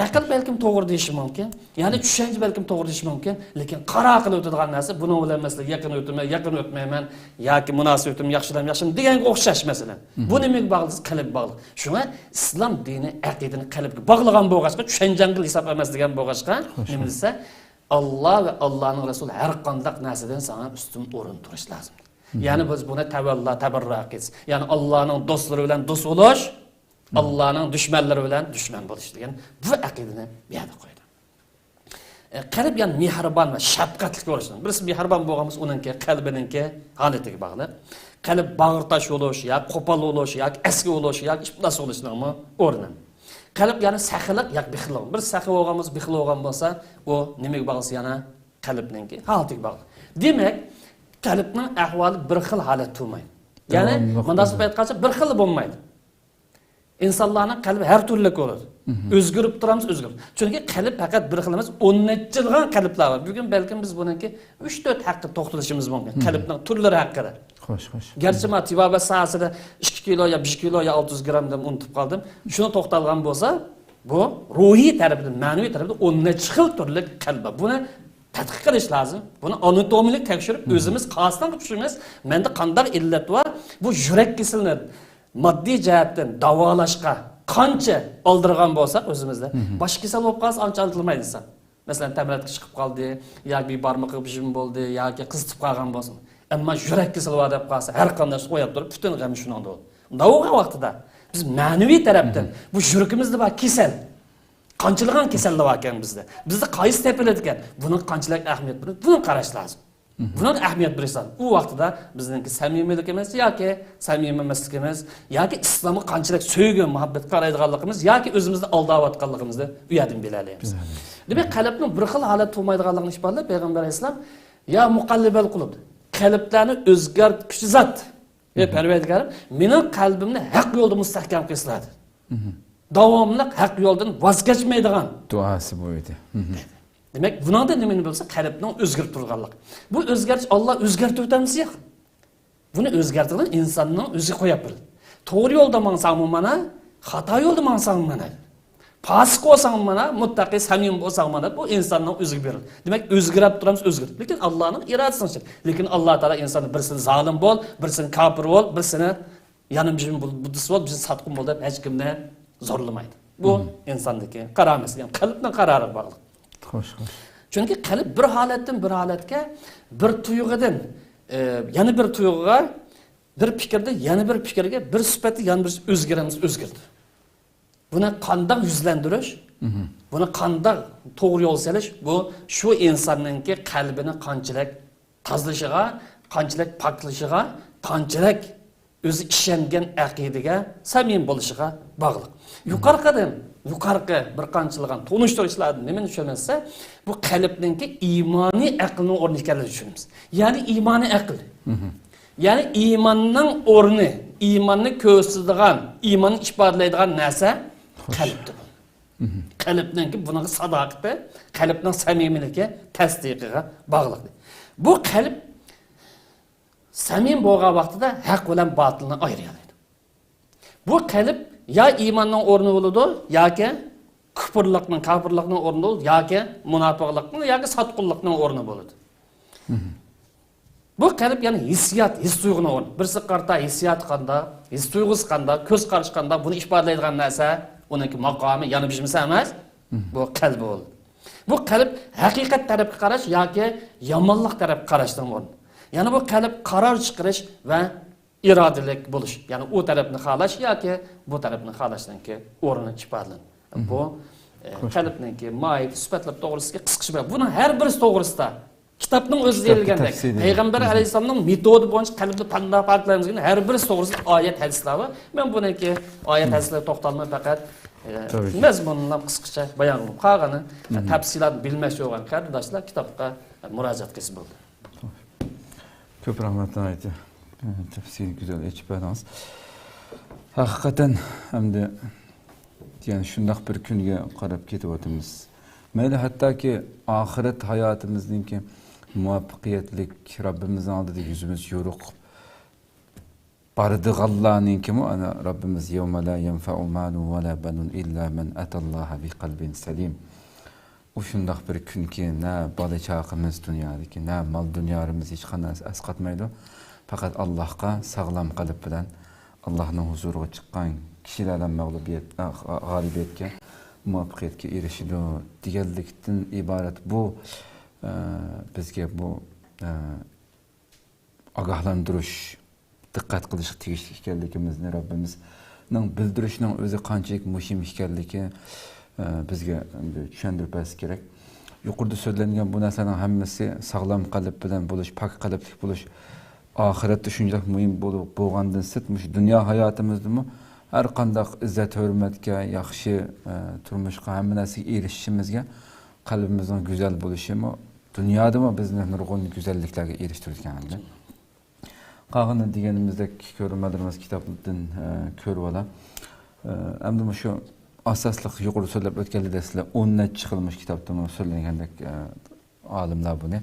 ئەقىل بەلكىم توغرا دېيىشى مۇمكىن، يەنى چۈشەنچە بەلكىم توغرا دېيىشى مۇمكىن، لېكىن قارا قىلىۋېتىدىغان نەرسە، بۇنىڭ بىلەن مەسىلەن يېقىن ئۆتىمەن، يېقىن ئۆتمەيمەن ياكى مۇناسىۋىتىم ياخشىدام ياخشىمۇ دېگەنگە ئوخشاش مەسىلەن. بۇ نېمىگە باغلىق دېسە، قەلبكە باغلىق. شۇڭا ئىسلام دىنى ئەقىدىنى قەلبكە باغلىغان بولغاچقا، چۈشەنچەڭگە ھېساب ئەمەس دېگەن بولغاچقا، نېمە دېسە، ئاللا ۋە ئاللانىڭ رەسۇلى ھەر قانداق نەرسىدىن ساڭا ئۈستۈن ئورۇن تۇرۇش لازىم. يەنى بىز بۇنى تەۋەللا، تەبەررۇئ قىلىش. يەنى ئاللانىڭ دوستلىرى بىلەن دوست بولۇش، ئاللانىڭ دۈشمەنلىرى بىلەن دۈشمەن بولۇش دېگەن بۇ ئەقىدىنى بۇ يەردە قويدى. ئە، قەلب يەنى مېھرىبان ۋە شەپقەتلىك بولۇشنىڭ. بىرسى مېھرىبان بولغان بولسا، ئۇنىڭكى قەلبىنىڭكى ھالىتىگە باغلىق. قەلب باغرى تاش بولۇش ياكى قوپال بولۇش ياكى ئەسكى بولۇش ياكى ئىپلاس بولۇشنىڭمۇ ئورنى. قەلب يەنى سېخىيلىق ياكى بېخىللىق. بىر سېخىي بولغان بولسا، بېخىل بولغان بولسا، ئۇ نېمىگە باغلىسا يەنە قەلبنىڭكى ھالىتىگە باغلىق. دېمەك، قەلبنىڭ ئەھۋالى بىر خىل ھالەت تۇرمايدۇ. يەنى داۋاملىق مۇنداق بولمايدۇ. سۈپەت قىلسا بىر خىل بولمايدۇ. ئىنسانلارنىڭ قەلبى ھەر تۈرلۈك بولىدۇ. ئۆزگىرىپ تۇرامىز، ئۆزگىرىپ. چۈنكى قەلب پەقەت بىر خىل ئەمەس، ئون نەچچە خىلغان قەلبلەر بار. بۈگۈن بەلكىم بىز بۇنىڭكى ئۈچ تۆت ھەققىدە توختىلىشىمىز مۇمكىن. قەلبنىڭ تۈرلىرى ھەققىدە. خوش، خوش. گەرچە مانا تېبابەت ساھەسىدە ئىككى كىلو يا بىر كىلو يا ئالتە يۈز گرام دەپ ئۇنتۇپ قالدىم. شۇنى توختالغان بولسا، بۇ روھىي تەرىپىدىن، مەنىۋى تەرىپىدىن ئون نەچچە خىل تۈرلۈك قەلب بار. بۇنى تەتقىق قىلىش لازىم. بۇنى ئاناتومىيىلىك تەكشۈرۈپ، ئۆزىمىز خاسلىققا چۈشىنىمىز. مەندە قانداق ئىللەت بار؟ بۇ يۈرەك كېسىلىنى ماددىي جەھەتتىن داۋالاشقا قانچە ئالدىرىغان بولساق ئۆزىمىزدە، باش كېسەل بولۇپ قالسا ئانچە ئالدىرىمايدۇ ئىنسان. مەسىلەن، تەمرەتكە چىقىپ قالدى، ياكى بىر بارمىقى بىژىم بولدى، ياكى قىزىتىپ قالغان بولسۇن. ئەمما يۈرەك كېسىلى بار دەپ قالسا، ھەر قانداق ئىشنى قويۇپ تۇرۇپ، پۈتۈن غەم شۇنىڭدا بولىدۇ. ئۇنداق بولغان ۋاقتىدا بىز مەنىۋى تەرەپتىن، بۇ يۈرىكىمىزدە بار كېسەل، قانچىلىغان كېسەللەر باركەن بىزدە. بىزدە قايسى تېپىلىدىكەن؟ بۇنىڭغا قانچىلىك ئەھمىيەت بېرىمىز؟ بۇنى قاراش لازىم. بۇنىڭغا ئەھمىيەت بېرىش لازىم. ئۇ ۋاقتىدا بىزنىڭكى سەمىمىيلىكىمىز ياكى سەمىمىي ئەمەسلىكىمىز ياكى ئىسلامغا قانچىلىك سۆيگۈ، مۇھەببەت قارايدىغانلىقىمىز ياكى ئۆزىمىزنى ئالداۋاتقانلىقىمىزنى ئۇ يەردىن بىلەلەيمىز. دېمەك، قەلبنىڭ بىر خىل ھالەت تۇرمايدىغانلىقىنى ئىپادىلەپ، پەيغەمبەر ئەلەيھىسسالام، يا مۇقەللىبەل قۇلۇب، قەلبلەرنى ئۆزگەرتكۈچى زات. ئى پەرۋەردىگارىم، مېنىڭ قەلبىمنى ھەق يولدا مۇستەھكەم قىلسىلا، دېدى. داۋاملىق ھەق يولدىن ۋاز كەچمەيدىغان. دۇئاسى بۇ ئىدى. دېمەك، بۇنىڭدا نېمىنى بىلسە، قەلبنىڭ ئۆزگىرىپ تۇرغانلىقى. بۇ ئۆزگەرتىش ئاللا ئۆزگەرتىۋېتەمسە ياق. بۇنى ئۆزگەرتىدىغان ئىنساننىڭ ئۆزى قويۇپ بېرىدۇ. توغرا يولدا ماڭساڭمۇ مانا، خاتا يولدا ماڭساڭمۇ مانا. پاسىق بولساڭمۇ مانا، مۇتتەقى، سەمىمىي بولساڭمۇ مانا، بۇ ئىنساننىڭ ئۆزىگە بېرىلدى. دېمەك، ئۆزگىرىپ تۇرىمىز، ئۆزگىرىپ. لېكىن ئاللانىڭ ئىرادىسىنىڭ ئىچىدە. لېكىن ئاللا تائالا ئىنساننى بىرسىنى زالىم بول، بىرسىنى كاپىر بول، بىرسىنى يەنە بىر بۇددىست بول، بىرسىنى ساتقۇن بول دەپ ھېچكىمنى زورلىمايدۇ. بۇ ئىنساندىكى كارامەت، يەنى قەلبنىڭ قارارىغا باغلىق. خوش، خوش. چۈنكى قەلب بىر ھالەتتىن بىر ھالەتكە، بىر تۇيغۇدىن، ئى، يەنە بىر تۇيغۇغا، بىر پىكىردىن يەنە بىر پىكىرگە، بىر سۈپەتتىن يەنە بىر ئۆزگىرىمىز، ئۆزگىرىدۇ. بۇنى قانداق يۈزلەندۈرۈش، بۇنى قانداق توغرا يول سېلىش، بۇ شۇ ئىنساننىڭكى قەلبىنى قانچىلىك تازىلىشىغا، قانچىلىك پاكلىشىغا، قانچىلىك ئۆزى ئىشەنگەن ئەقىدىگە سەمىمىي بولۇشىغا باغلىق. يۇقىرىقىدىن، يۇقىرىقى بىر قانچىلىغان تونۇشتۇرۇشلاردىن نېمىنى چۈشىنىسە، بۇ قەلبنىڭكى ئىمانىي ئەقىلنىڭ ئورنى ئىكەنلىكىنى چۈشىنىمىز. يەنى ئىمانىي ئەقىل. يەنى ئىماننىڭ ئورنى، ئىماننى كۆرسىتىدىغان، ئىماننى ئىپادىلەيدىغان نەرسە قەلبتە بۇ. قەلبنىڭكى بۇنىڭغا ساداقىتى، قەلبنىڭ سەمىمىيلىكى، تەستىقىغا باغلىق. بۇ قەلب سەمىمىي بولغان ۋاقتىدا ھەق بىلەن باتىلنى ئايرىيالايدۇ. بۇ قەلب يا ئىماننىڭ ئورنى بولىدۇ، ياكى كۇپۇرلۇقنىڭ، كاپىرلىقنىڭ ئورنى بولىدۇ، ياكى مۇناپىقلىقنىڭ، ياكى ساتقۇنلۇقنىڭ ئورنى بولىدۇ. بۇ قەلب، يەنى ھېسسىيات، ھېس تۇيغۇنىڭ ئورنى. بىرسىگە قارىتا ھېسسىياتى قانداق، ھېس تۇيغۇسى قانداق، كۆز قارىشى قانداق، بۇنى ئىپادىلەيدىغان نەرسە، ئۇنىڭكى ماقامى يەنە بىر نېمىسى ئەمەس. بۇ قەلب بولىدۇ. بۇ قەلب ھەقىقەت تەرەپكە قاراش ياكى يامانلىق تەرەپكە قاراشنىڭ ئورنى. يەنى بۇ قەلب قارار چىقىرىش ۋە ئىرادىلىك بولۇش، يەنى ئۇ تەرەپنى خالاش ياكى بۇ تەرەپنى خالاشنىڭكى ئورنى ئىپادىلىنىدۇ. بۇ، ئە، قەلبنىڭكى ماھىيىتى، سۈپەتلىرى توغرىسىدىكى قىسقىچە بىر، بۇنىڭ ھەر بىرسى توغرىسىدا كىتابنىڭ ئۆزىدە دېيىلگەندەك، پەيغەمبەر ئەلەيھىسسالامنىڭ مېتودى بويىچە قەلبنى قانداق پاكلايمىز دېگەن ھەر بىرسى توغرىسىدا ئايەت، ھەدىسلەر بار. مەن بۇنىڭكى ئايەت، ھەدىسلەرگە توختالماي، پەقەت، ئە، مەزمۇنىنى قىسقىچە بايان قىلىپ، قالغىنى، ئە، تەپسىلاتنى بىلمەكچى بولغان قېرىنداشلار كىتابقا، ئە، مۇراجىئەت قىلسا بولدى. كۆپ رەھمەت، ناھايىتى، ئە، تەپسىلىي گۈزەل ئېچىپ بەردىڭىز. ھەقىقەتەن، ئەمدى، يەنى شۇنداق بىر كۈنگە قاراپ كېتىۋاتىمىز. مەيلى، ھەتتاكى ئاخىرەت ھاياتىمىزنىڭكى مۇۋەپپەقىيەتلىك، رەببىمىزنىڭ ئالدىدا يۈزىمىز يورۇق، بارىدىغانلارنىڭكىمۇ، ئانا، رەببىمىز، يَوْمَ لَا يَنْفَعُ مَالٌ وَلَا بَنُونَ إِلَّا مَنْ أَتَى اللَّهَ بِقَلْبٍ سَلِيمٍ. ئۇ شۇنداق بىر كۈنكى، نە بالا-چاقىمىز دۇنيادىكى، نە مال-دۇنيالىرىمىز ھېچقانداق ئەسقاتمايدۇ. پەقەت ئاللاھقا ساغلام قەلب بىلەن ئاللاھنىڭ ھۇزۇرىغا چىققان كىشىلەرلا مەغلۇبىيەت، ئا، غالىبىيەتكە، مۇۋەپپەقىيەتكە ئېرىشىدۇ دېگەنلىكتىن ئىبارەت بۇ، ئە، بىزگە بۇ، ئە، ئاگاھلاندۇرۇش، دىققەت قىلىشقا تېگىشلىك ئىكەنلىكىمىزنى رەببىمىزنىڭ بىلدۈرۈشىنىڭ ئۆزى قانچىلىك مۇھىم ئىكەنلىكى، ئە، بىزگە ئەمدى چۈشەندۈرۈپ بەرسە كېرەك. يۇقىرىدا سۆزلەنگەن بۇ نەرسىلەرنىڭ ھەممىسى ساغلام قەلب بىلەن بولۇش، پاك قەلبلىك بولۇش ئاخىرەتتە شۇنچىلىك مۇھىم بولۇپ، بولغاندىن سىرت، مۇشۇ دۇنيا ھاياتىمىزدىمۇ ھەر قانداق ئىززەت-ھۆرمەتكە، ياخشى، ئە، تۇرمۇشقا، ھەممە نەرسىگە ئېرىشىشىمىزگە قەلبىمىزنىڭ گۈزەل بولۇشىمۇ دۇنيادىمۇ بىزنى نۇرغۇن گۈزەللىكلەرگە ئېرىشتۈرىدىكەن. قالغىنى دېگىنىمىزدەك كۆرۈرمەنلىرىمىز كىتابتىن، ئە، كۆرۈۋالا. ئە، ئەمدى مۇشۇ ئاساسلىق يۇقىرىدا سۆزلەپ ئۆتكەنلىكتەك سىلەر ئون نەچچە خىل مۇشۇ كىتابتىمۇ سۆزلەنگەندەك، ئە، ئالىملار بۇنى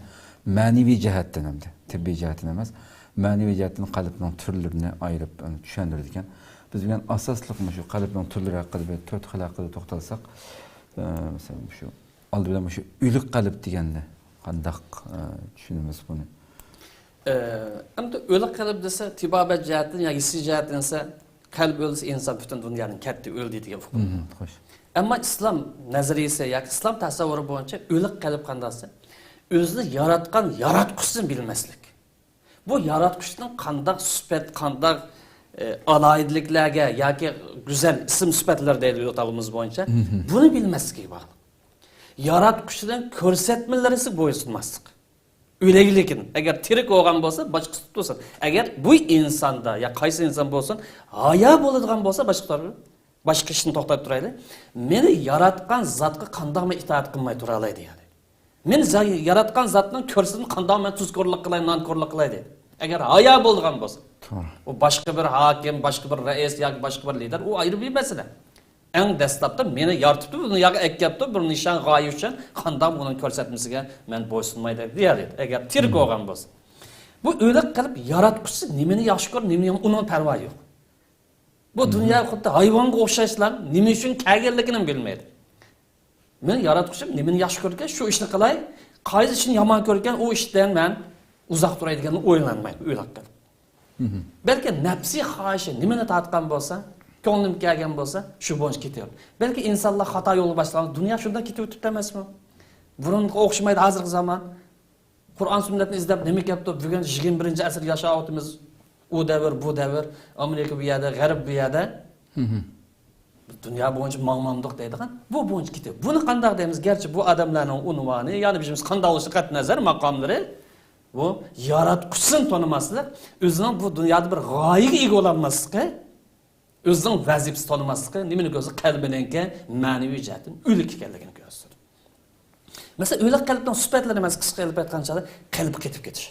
مەنىۋى جەھەتتىن ئەمدى، تېببىي جەھەتتىن ئەمەس، مەنىۋى جەھەتتىن قەلبنىڭ تۈرلىرىنى ئايرىپ، ئە، چۈشەندۈرىدىكەن. بىز بۈگۈن ئاساسلىق مۇشۇ قەلبنىڭ تۈرلىرى ھەققىدە بىر تۆت خىل ھەققىدە توختالساق، ئە، مەسىلەن، مۇشۇ ئالدى بىلەن مۇشۇ ئۆلۈك قەلب دېگەننى قانداق، ئە، چۈشىنىمىز بۇنى؟ ئە، ئەمدى ئۆلۈك قەلب دېسە، تېبابەت جەھەتتىن يا ھېسسىي جەھەتتىن دېسە، قەلب ئۆلسە ئىنسان پۈتۈن دۇنيادىن كەتتى، ئۆلدى دېگەن ئۇقۇم. مم، خوش. ئەمما ئىسلام نەزەرىيىسى ياكى ئىسلام تەسەۋۋۇرى بويىچە ئۆلۈك قەلب قانداق دېسە، ئۆزىنى ياراتقان ياراتقۇچىسىنى بىلمەسلىك. بۇ ياراتقۇچىنىڭ قانداق سۈپەت، قانداق، ئە، ئالاھىدىلىكلەرگە ياكى گۈزەل ئىسىم سۈپەتلەر دەيدۇ يوتاۋىمىز بويىچە، بۇنى بىلمەسلىكىگە باغلىق. ياراتقۇچىنىڭ كۆرسەتمىلىرىگە بويسۇنماسلىق. ئۆلەيلىكىن، ئەگەر تىرىك بولغان بولسا، باشقىسى تۇتۇلسۇن. ئەگەر بۇ ئىنساندا يا قايسى ئىنسان بولسۇن، ھايا بولىدىغان بولسا، باشقا تەرەپ، باشقا ئىشنى توختاپ تۇرايلى. مېنى ياراتقان زاتقا قانداق مەن ئىتائەت قىلماي تۇرالاي دېيەلى. مېنى زا-، ياراتقان زاتنىڭ كۆرسىتىنى قانداق مەن تۇزكورلۇق قىلاي، نانكورلۇق قىلاي دەيدۇ. ئەگەر ھايا بولىدىغان بولسا، توغرا. ئۇ باشقا بىر ھاكىم، باشقا بىر رەئىس ياكى باشقا بىر لىدېر، ئۇ ئايرى بىر مەسىلە. ئەڭ دەسلەپتە مېنى يارىتىپتۇ، دۇنياغا ئەكەپتۇ، بىر نىشان، غايە ئۈچۈن، قانداق ئۇنىڭ كۆرسەتمىسىگە مەن بويسۇنماي دەپ دېيەلەيدۇ، ئەگەر تىرىك بولغان بولسا. بۇ ئۆلۈك قېلىپ ياراتقۇچىسى نېمىنى ياخشى كۆرىدۇ، نېمىنى يامان، ئۇنىڭ پەرۋايى يوق. بۇ دۇنيا خۇددى ھايۋانغا ئوخشاشلا، نېمە ئۈچۈن كەلگەنلىكىنى بىلمەيدۇ. مېنى ياراتقۇچىم نېمىنى ياخشى كۆرىدىكەن، شۇ ئىشنى قىلاي. قايسى ئىشنى يامان كۆرىدىكەن، ئۇ ئىشتىن مەن ئۇزاق تۇراي دېگەننى ئويلانمايدۇ، ئۆلۈك قېلىپ. بەلكى نەپسىي خاھىشى نېمىنى تارتقان بولسا، كۆڭلۈم كەلگەن بولسا، شۇ بويىچە كېتىۋېرىدۇ. بەلكى ئىنسانلار خاتا يولغا باشلىغان، دۇنيا شۇنداق كېتىۋېتىپتۇ ئەمەسمۇ؟ بۇرۇنقىغا ئوخشىمايدۇ ھازىرقى زامان. قۇرئان سۈننەتنى ئىزدەپ نېمە كەپتۇ؟ بۈگۈن يىگىرمە بىرىنچى ئەسىردە ياشاۋاتىمىز. ئۇ دەۋر، بۇ دەۋر، ئامېرىكا بۇ يەردە، غەرب بۇ يەردە. دۇنيا بويىچە ماڭمامدۇق دەيدىغان، بۇ بويىچە كېتىپ. بۇنى قانداق دەيمىز؟ گەرچە بۇ ئادەملەرنىڭ ئۇنۋانى، يەنى بىزمىز قانداق بولۇشى قەتئىي نەزەر، ماقاملىرى، بۇ ياراتقۇچىسىنى تونۇماسلىق، ئۆزىنىڭ بۇ دۇنيادا بىر غايىگە ئىگە بولالماسلىقى، ئۆزىنىڭ ۋەزىپىسى تونۇماسلىقى نېمىنى كۆرسىتىدۇ؟ قەلبىنىڭكى مەنىۋى جەھەتتىن ئۆلۈك ئىكەنلىكىنى كۆرسىتىدۇ. مەسىلەن، ئۆلۈك قەلبنىڭ سۈپەتلىرىنى مەن قىسقا قىلىپ ئېيتقان چاغدا، قەلبى قېتىپ كېتىش.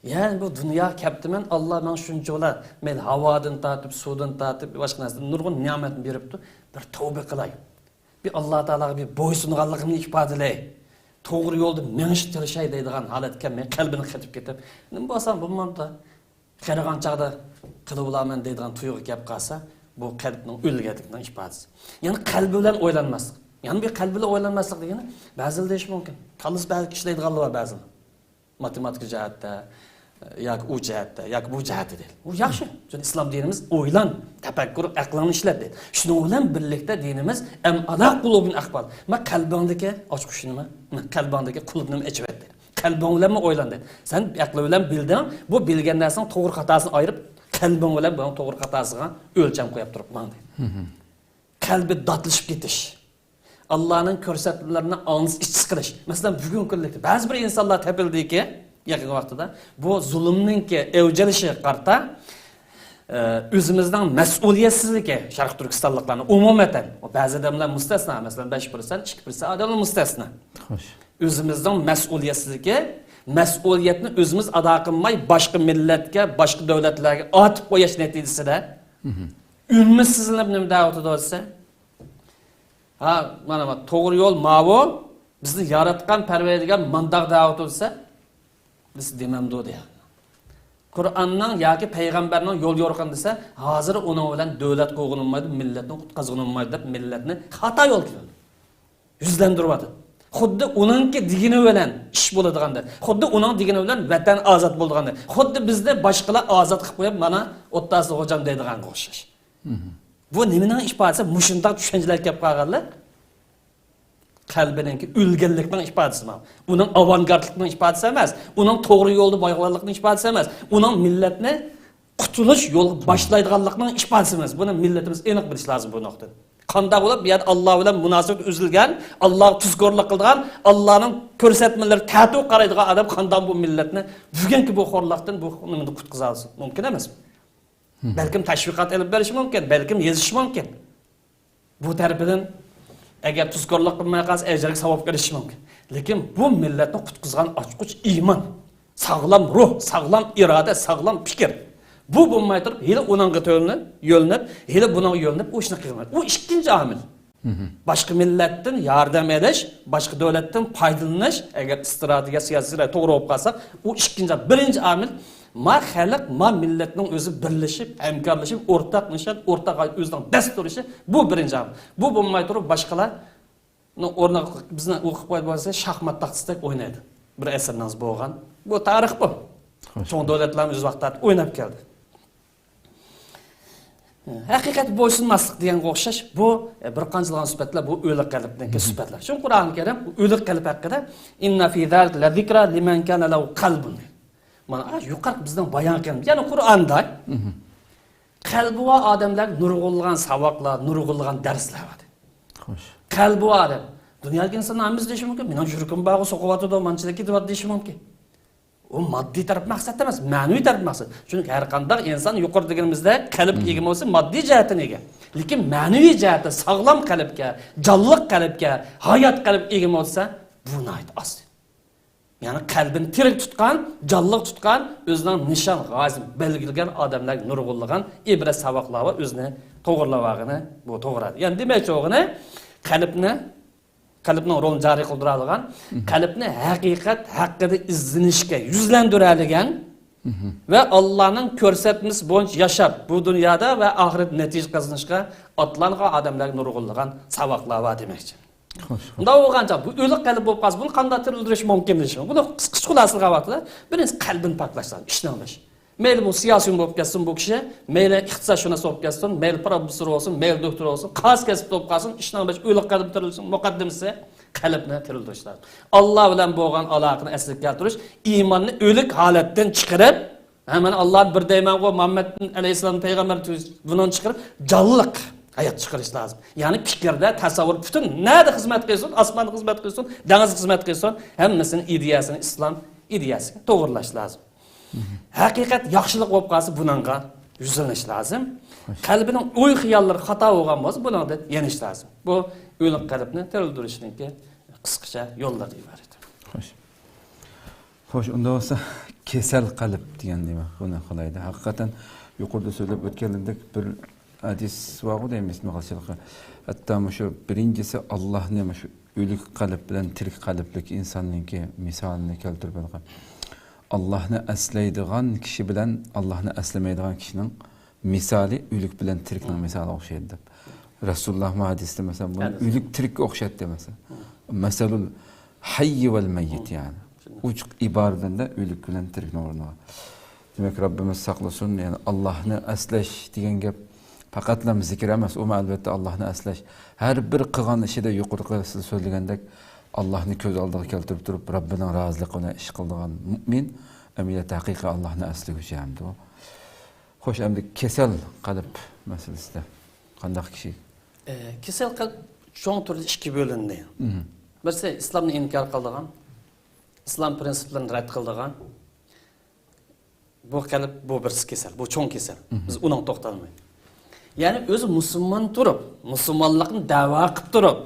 يەنى بۇ دۇنياغا كەپتىمەن، ئاللا ماڭا شۇنچىۋالا، مەيلى ھاۋادىن تارتىپ، سۇدىن تارتىپ، باشقا نەرسىدىن نۇرغۇن نېمەتنى بېرىپتۇ. بىر تەۋبە قىلاي. بىر ئاللا تائالاغا بىر بويسۇنغانلىقىمنى ئىپادىلەي. توغرا يولدا مېڭىشقا تىرىشاي دەيدىغان ھالەتكە مەن قەلبىنى قېتىپ كېتىپ، نېمە بولسام بولمامدۇ. قېرىغان چاغدا قىلىۋالامەن دەيدىغان تۇيغۇ كەپ قالسا، بۇ قەلبنىڭ ئۆلگەنلىكىنىڭ ئىپادىسى. يەنى قەلبى بىلەن ئويلانماسلىق. يەنە بىر قەلبى بىلەن ئويلانماسلىق دېگىنى بەزىلەر دېيىشى مۇمكىن. كاللىسى بەزى ئىشلەيدىغانلار بار بەزىلەر. ماتېماتىكا جەھەتتە، ياكى ئۇ جەھەتتە، ياكى بۇ جەھەتتە دەيدۇ. ئۇ ياخشى. چۈنكى ئىسلام دىنىمىز ئويلان، تەپەككۇر، ئەقلىڭنى ئىشلەت دەيدۇ. شۇنىڭ بىلەن بىرلىكتە دىنىمىز ئەم ئالا قۇلۇبىن ئەقفال. ما قەلبىڭدىكى ئاچقۇچنى، ما قەلبىڭدىكى قۇلۇپنى ئېچىۋەت دەيدۇ. قەلبىڭ بىلەنمۇ ئويلان دەيدۇ. سەن ئەقلىڭ بىلەن بىلدىڭ، بۇ بىلگەن نەرسىنىڭ توغرا خاتاسىنى ئايرىپ، قەلبىڭ بىلەن بۇنىڭ توغرا خاتاسىغا ئۆلچەم قويۇپ تۇرۇپ ماڭ دەيدۇ. قەلبى داتلىشىپ كېتىش. ئاللانىڭ كۆرسەتمىلىرىنى ئاڭسىز ئىچسىز قىلىش. مەسىلەن، بۈگۈنكى كۈنلۈكتە بەزى بىر ئىنسانلار تېپىلدىكى، يېقىنقى ۋاقىتتا بۇ زۇلۇمنىڭكى ئەۋج ئېلىشىغا قارىتا، ئە، ئۆزىمىزنىڭ مەسئۇلىيەتسىزلىكى، شەرقىي تۈركىستانلىقلارنى ئومۇمەن، بەزى ئادەملەر مۇستەسنا، مەسىلەن، بەش پىرسەنت، ئىككى پىرسەنت ئادەملەر مۇستەسنا. خوش. ئۆزىمىزنىڭ مەسئۇلىيەتسىزلىكى، مەسئۇلىيەتنى ئۆزىمىز ئادا قىلماي، باشقا مىللەتكە، باشقا دۆلەتلەرگە ئارتىپ قويۇش نەتىجىسىدە ئۈمىدسىزلىنىپ نېمە دەۋاتىدۇ دېسە، ھا، مانا، مانا، توغرا يول ماۋۇ، بىزنى ياراتقان پەرۋەردىگار مانداق دەۋاتىدۇ دېسە، بىز دېمەمدۇ دېگەن. قۇرئاننىڭ ياكى پەيغەمبەرنىڭ يول يورۇقىنى دېسە، ھازىر ئۇنىڭ بىلەن دۆلەت قۇرغىلى بولمايدۇ، مىللەتنى قۇتقۇزغىلى بولمايدۇ دەپ مىللەتنى خاتا يولغا كىرىدۇ. يۈزلەندۈرۈۋاتىدۇ. خۇددى ئۇنىڭكى دېگىنى بىلەن ئىش بولىدىغاندەك، خۇددى ئۇنىڭ دېگىنى بىلەن ۋەتەن ئازاد بولىدىغاندەك، خۇددى بىزنى باشقىلار ئازاد قىلىپ قويۇپ، مانا ئوتتۇراسىدا غوجام دەيدىغانغا ئوخشاش. بۇ نېمىنىڭ ئىپادىسى؟ مۇشۇنداق چۈشەنچىلەر كەپ قالغانلىق. قەلبىنىڭكى ئۆلگەنلىكنىڭ ئىپادىسى مانا. ئۇنىڭ ئاۋانگارتلىقنىڭ ئىپادىسى ئەمەس، ئۇنىڭ توغرا يولدا بارغانلىقنىڭ ئىپادىسى ئەمەس، ئۇنىڭ مىللەتنى قۇتۇلۇش يولىغا باشلايدىغانلىقنىڭ ئىپادىسى ئەمەس. بۇنى مىللىتىمىز ئېنىق بىلىشى لازىم بۇ نۇقتىنى. قانداق بولۇپ بۇ يەردە ئاللا بىلەن مۇناسىۋىتى ئۈزۈلگەن، ئاللاغا تۇزكورلۇق قىلىدىغان، ئاللانىڭ كۆرسەتمىلىرى تەتۈر قارايدىغان ئادەم قانداق بۇ مىللەتنى بۈگۈنكى بۇ خورلۇقتىن، بۇ نېمىدىن قۇتقۇزالىسۇن؟ مۇمكىن ئەمەسمۇ؟ بەلكىم تەشۋىقات ئېلىپ بېرىشى مۇمكىن، بەلكىم يېزىشى مۇمكىن. بۇ تەرىپىدىن ئەگەر تۇزكورلۇق قىلماي قالسا، ئەجىرگە ساۋاب قىلىشى مۇمكىن. لېكىن بۇ مىللەتنى قۇتقۇزغان ئاچقۇچ ئىمان، ساغلام روھ، ساغلام ئىرادە، ساغلام پىكىر. بۇ بولماي تۇرۇپ، ھېلى ئۇنىڭغا تۆلىنىپ، يۆلىنىپ، ھېلى بۇنىڭغا يۆلىنىپ، ئۇ ئىشنى قىلمايدۇ. ئۇ ئىككىنچى ئامىل. باشقا مىللەتتىن ياردەم ئېلىش، باشقا دۆلەتتىن پايدىلىنىش، ئەگەر ئىستراتېگىيە، سىياسىي سىرە توغرا بولۇپ قالسا، ئۇ ئىككىنچى، بىرىنچى ئامىل، ما خەلق، ما مىللەتنىڭ ئۆزى بىرلىشىپ، ھەمكارلىشىپ، ئورتاق نىشان، ئورتاق غايە، ئۆزىنىڭ دەس تۇرۇشى، بۇ بىرىنچى ئامىل. بۇ بولماي تۇرۇپ، باشقىلارنىڭ ئورنىغا بىزنى ئۇ قىلىپ قويدى بولسا، شاھمات تاختىسىدەك ئوينايدۇ. بىر ئەسىرنىڭ بولغان. بۇ تارىخ بۇ. چوڭ دۆلەتلەرمۇ ئۆز ۋاقتىدا ئويناپ كەلدى. ھەقىقەتكە بويسۇنماسلىق دېگەنگە ئوخشاش، بۇ، ئە، بىر قانچىلىغان سۈپەتلەر، بۇ ئۆلۈك قەلبنىڭكى سۈپەتلەر. چۈنكى قۇرئان كەرىم ئۆلۈك قەلب ھەققىدە، «إن في ذلك لذكرى لمن كان له قلب» دەيدۇ. مانا يۇقىرىقى بىزنىڭ بايان قىلغىنىمىز، يەنى قۇرئاندا قەلبى بار ئادەملەرگە نۇرغۇنلىغان ساۋاقلار، نۇرغۇنلىغان دەرسلەر بار. خوش. قەلبى بار ئادەم. دۇنيادىكى ئىنسانلار ھەممىسى دېيىشى مۇمكىن، مېنىڭ يۈرىكىم بارغۇ سوقۇۋاتىدۇ، مانچىلىك كېتىۋاتىدۇ دېيىشى مۇمكىن. ئۇ ماددىي تەرەپ مەقسەت ئەمەس، مەنىۋى تەرەپ مەقسەت. چۈنكى ھەر قانداق ئىنسان يۇقىرىدا دېگىنىمىزدەك قەلبكە ئىگە بولسا، ماددىي جەھەتتىن ئىگە. لېكىن مەنىۋى جەھەتتە ساغلام قەلبكە، جانلىق قەلبكە، ھايات قەلبكە ئىگە بولسا، بۇ ناھايىتى ئاز. يەنى قەلبىنى تىرىك تۇتقان، جانلىق تۇتقان، ئۆزىنىڭ نىشان غايىسىنى بەلگىلىگەن ئادەملەرگە نۇرغۇنلىغان ئىبرەت ساۋاقلار ۋە ئۆزىنى توغرىلاۋالغىنى بۇ توغرا. يەنى دېمەكچى بولغىنى، قەلبنى، قەلبنىڭ رولىنى جارى قىلدۇرالىغان، قەلبنى ھەقىقەت ھەققىدە ئىزدىنىشكە يۈزلەندۈرەلىگەن ۋە ئاللانىڭ كۆرسەتمىسى بويىچە ياشاپ، بۇ دۇنيادا ۋە ئاخىرەتتە نەتىجە قازىنىشقا ئاتلانغان ئادەملەرگە نۇرغۇنلىغان ساۋاقلار بار دېمەكچى. خوش، خوش. مۇنداق بولغانچە بۇ ئۆلۈك قەلب بولۇپ قالسا، بۇنى قانداق تىرىلدۈرۈش مۇمكىن دېيىش. بۇنى قىسقىچە خۇلاسىلىغان ۋاقتىدا، بىرىنچى قەلبىنى پاكلاش لازىم، ئىشنىڭ بېشى. مەيلى بۇ سىياسىيون بولۇپ كەتسۇن بۇ كىشى، مەيلى ئىقتىسادشۇناس بولۇپ كەتسۇن، مەيلى پروفېسسور بولسۇن، مەيلى دوكتور بولسۇن، قايسى كەسىپتە بولۇپ قالسۇن، ئىشنىڭ بېشى ئۆلۈك قەلب تىرىلىشنىڭ مۇقەددىمىسى قەلبنى تىرىلدۈرۈش لازىم. ئاللا بىلەن بولغان ئالاقىنى ئەسلىگە كەلتۈرۈش، ئىماننى ئۆلۈك ھالەتتىن چىقىرىپ، ھە، مەن ئاللا بىر دەيمەنغۇ، مۇھەممەد ئەلەيھىسسالام پەيغەمبەر بۇنىڭ چىقىرىپ، جانلىق ھايات چىقىرىش لازىم. يەنى پىكىردە، تەسەۋۋۇر، پۈتۈن نەدە خىزمەت قىلسۇن، ئاسماندا خىزمەت قىلسۇن، دېڭىزدا خىزمەت قىلسۇن، ھەممىسىنىڭ ئىدىيەسىنى ئىسلام ئىدىيەسىگە توغرىلاش لازىم. ھەقىقەت ياخشىلىق بولۇپ قالسا، بۇنىڭغا يۈزلىنىش لازىم. خوش. قەلبىنىڭ ئوي-خىياللىرى خاتا بولغان بولسا، بۇنىڭدىن يېنىش لازىم. بۇ ئۆلۈك قەلبنى تىرىلدۈرۈشنىڭكى قىسقىچە يوللىرىدىن ئىبارەت. خوش. خوش، ئۇنداق بولسا، كېسەل قەلب دېگەن نېمە؟ بۇنى قىلايلى. ھەقىقەتەن، يۇقىرىدا سۆزلەپ ئۆتكەنلىرىدەك بىر ھەدىس بارغۇ دەيمىز، مىسالچىلىقى. ھەتتا مۇشۇ بىرىنچىسى، ئاللانى مۇشۇ ئۆلۈك قەلب بىلەن تىرىك قەلبلىك ئىنساننىڭكى مىسالىنى كەلتۈرۈپ بەرگەن. ئاللانى ئەسلەيدىغان كىشى بىلەن ئاللانى ئەسلىمەيدىغان كىشىنىڭ مىسالى ئۆلۈك بىلەن تىرىكنىڭ مىسالىغا ئوخشايدۇ، دەپ. رەسۇلۇللاھمۇ ھەدىستە، مەسىلەن، بۇنى ئۆلۈك تىرىككە ئوخشاتتى، مەسىلەن. مەسەلۇل ھەييى ۋەل مەييىت، يەنى. ئوچۇق ئىبارە بىلەن ئۆلۈك بىلەن تىرىكنىڭ ئورنىغا. دېمەك، رەببىمىز ساقلىسۇن، يەنى ئاللاھنى ئەسلەش دېگەن گەپ پەقەتلا زىكىر ئەمەس، ئۇمۇ ئەلۋەتتە ئاللاھنى ئەسلەش. ھەر بىر قىلغان ئىشىدا يۇقىرىقى سىز سۆزلىگەندەك ئاللاھنى كۆز ئالدىغا كەلتۈرۈپ تۇرۇپ، رەببىنىڭ رازىلىقىنى ئىش قىلىدىغان مۇئمىن ئەمەلىيەتتە ھەقىقىي ئاللاھنى ئەسلىگۈچى ھەمدۇ. خوش، ئەمدى كېسەل قەلب مەسىلىسىدە قانداق كىشى؟ ئە، كېسەل قەلب چوڭ تۈردە ئىككىگە بۆلۈنىدۇ. مھم. بىرسى ئىسلامنى ئىنكار قىلىدىغان، ئىسلام پرىنسىپلىرىنى رەت قىلىدىغان. بۇ قەلب، بۇ بىرسى كېسەل، بۇ چوڭ كېسەل. مھم. بىز ئۇنىڭغا توختالمايمىز. يەنى ئۆزى مۇسۇلمان تۇرۇپ، مۇسۇلمانلىقنى دەۋا قىلىپ تۇرۇپ،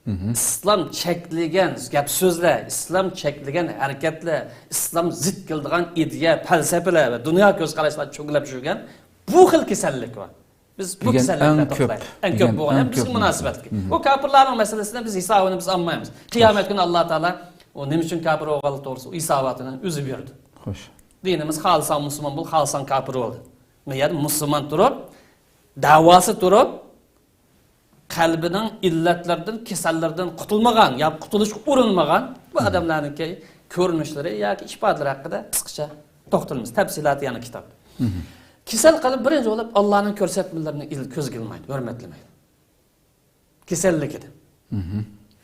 مھم. ئىسلام چەكلىگەن گەپ سۆزلەر، ئىسلام چەكلىگەن ھەرىكەتلەر، ئىسلام زىت كېلىدىغان ئىدىيە، پەلسەپىلەر ۋە دۇنيا كۆز قاراشلار چۆگىلەپ يۈرگەن بۇ خىل كېسەللىك بار. بىز بۇ دېگەن كېسەللىكتە توختايلى. ئەڭ كۆپ، ئەڭ كۆپ دېگەن بولغان، ئەڭ بىزگە كۆپ. مۇناسىۋەتلىك. مھم. بۇ كاپىرلارنىڭ مەسىلىسىنى بىز ھېسابىنى بىز ئالمايمىز. قىيامەت كۈنى ئاللا تائالا ئۇ نېمە ئۈچۈن كاپىر بولغانلىقى توغرىسىدا ئۇ ھېساباتىنى ئۆزى بېرىدۇ. خوش. دىنىمىز خالىساڭ مۇسۇلمان بول، خالىساڭ كاپىر بول. بۇ يەردە مۇسۇلمان تۇرۇپ، دەۋاسى تۇرۇپ، قەلبىنىڭ ئىللەتلىرىدىن، كېسەللىرىدىن قۇتۇلمىغان ياكى قۇتۇلۇشقا ئۇرۇنمىغان بۇ ئادەملەرنىڭكى كۆرۈنۈشلىرى ياكى ئىپادىلىرى ھەققىدە قىسقىچە توختىلىمىز. تەپسىلاتى يەنە كىتابتا. كېسەل قەلب بىرىنچى بولۇپ ئاللانىڭ كۆرسەتمىلىرىنى ئىل-، كۆزگە ئىلمايدۇ، ھۆرمەتلىمەيدۇ. كېسەللىكىدىن.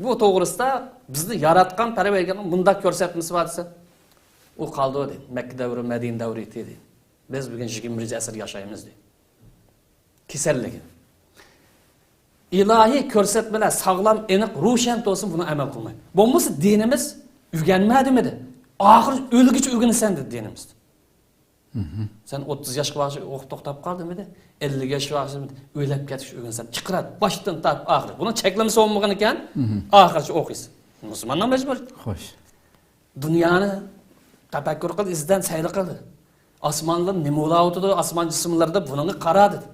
بۇ توغرىسىدا بىزنى ياراتقان پەرۋەردىگارنىڭ مۇنداق كۆرسەتمىسى بار دېسە، ئۇ قالدى دەيدۇ. مەككە دەۋرى، مەدىنە دەۋرى ئىدى دەيدۇ. بىز بۈگۈن يىگىرمە بىرىنچى ئەسىردە ياشايمىز دەيدۇ. كېسەللىكى. ئىلاھىي كۆرسەتمىلەر ساغلام، ئېنىق، روشەن تۇرسۇن، بۇنى ئەمەل قىلماي. بولمىسا دىنىمىز ئۆگەنمە دېمىدى. ئاخىرى ئۆلگۈچە ئۆگىنىسەن دېدى دىنىمىز. سەن ئوتتۇز ياشقا بارغۇچە ئوقۇپ توختاپ قال دېمىدى. ئەللىك ياشقا بارغۇچە ئۆلۈپ كەتكۈچە ئۆگىنىسەن. ئىقرار، باشتىن تارتىپ ئاخىرى. بۇنىڭ چەكلىمىسى بولمىغان ئىكەن، ئاخىرىچە ئوقۇيسەن. مۇسۇلماننىڭ مەجبۇرىيىتى. خوش. دۇنيانى تەپەككۇر قىل، ئىزدەن، سەيلە قىل. ئاسماندا نېمە بولاۋاتىدۇ، ئاسمان جىسىملىرىدا بۇنىڭغا قارا دېدى.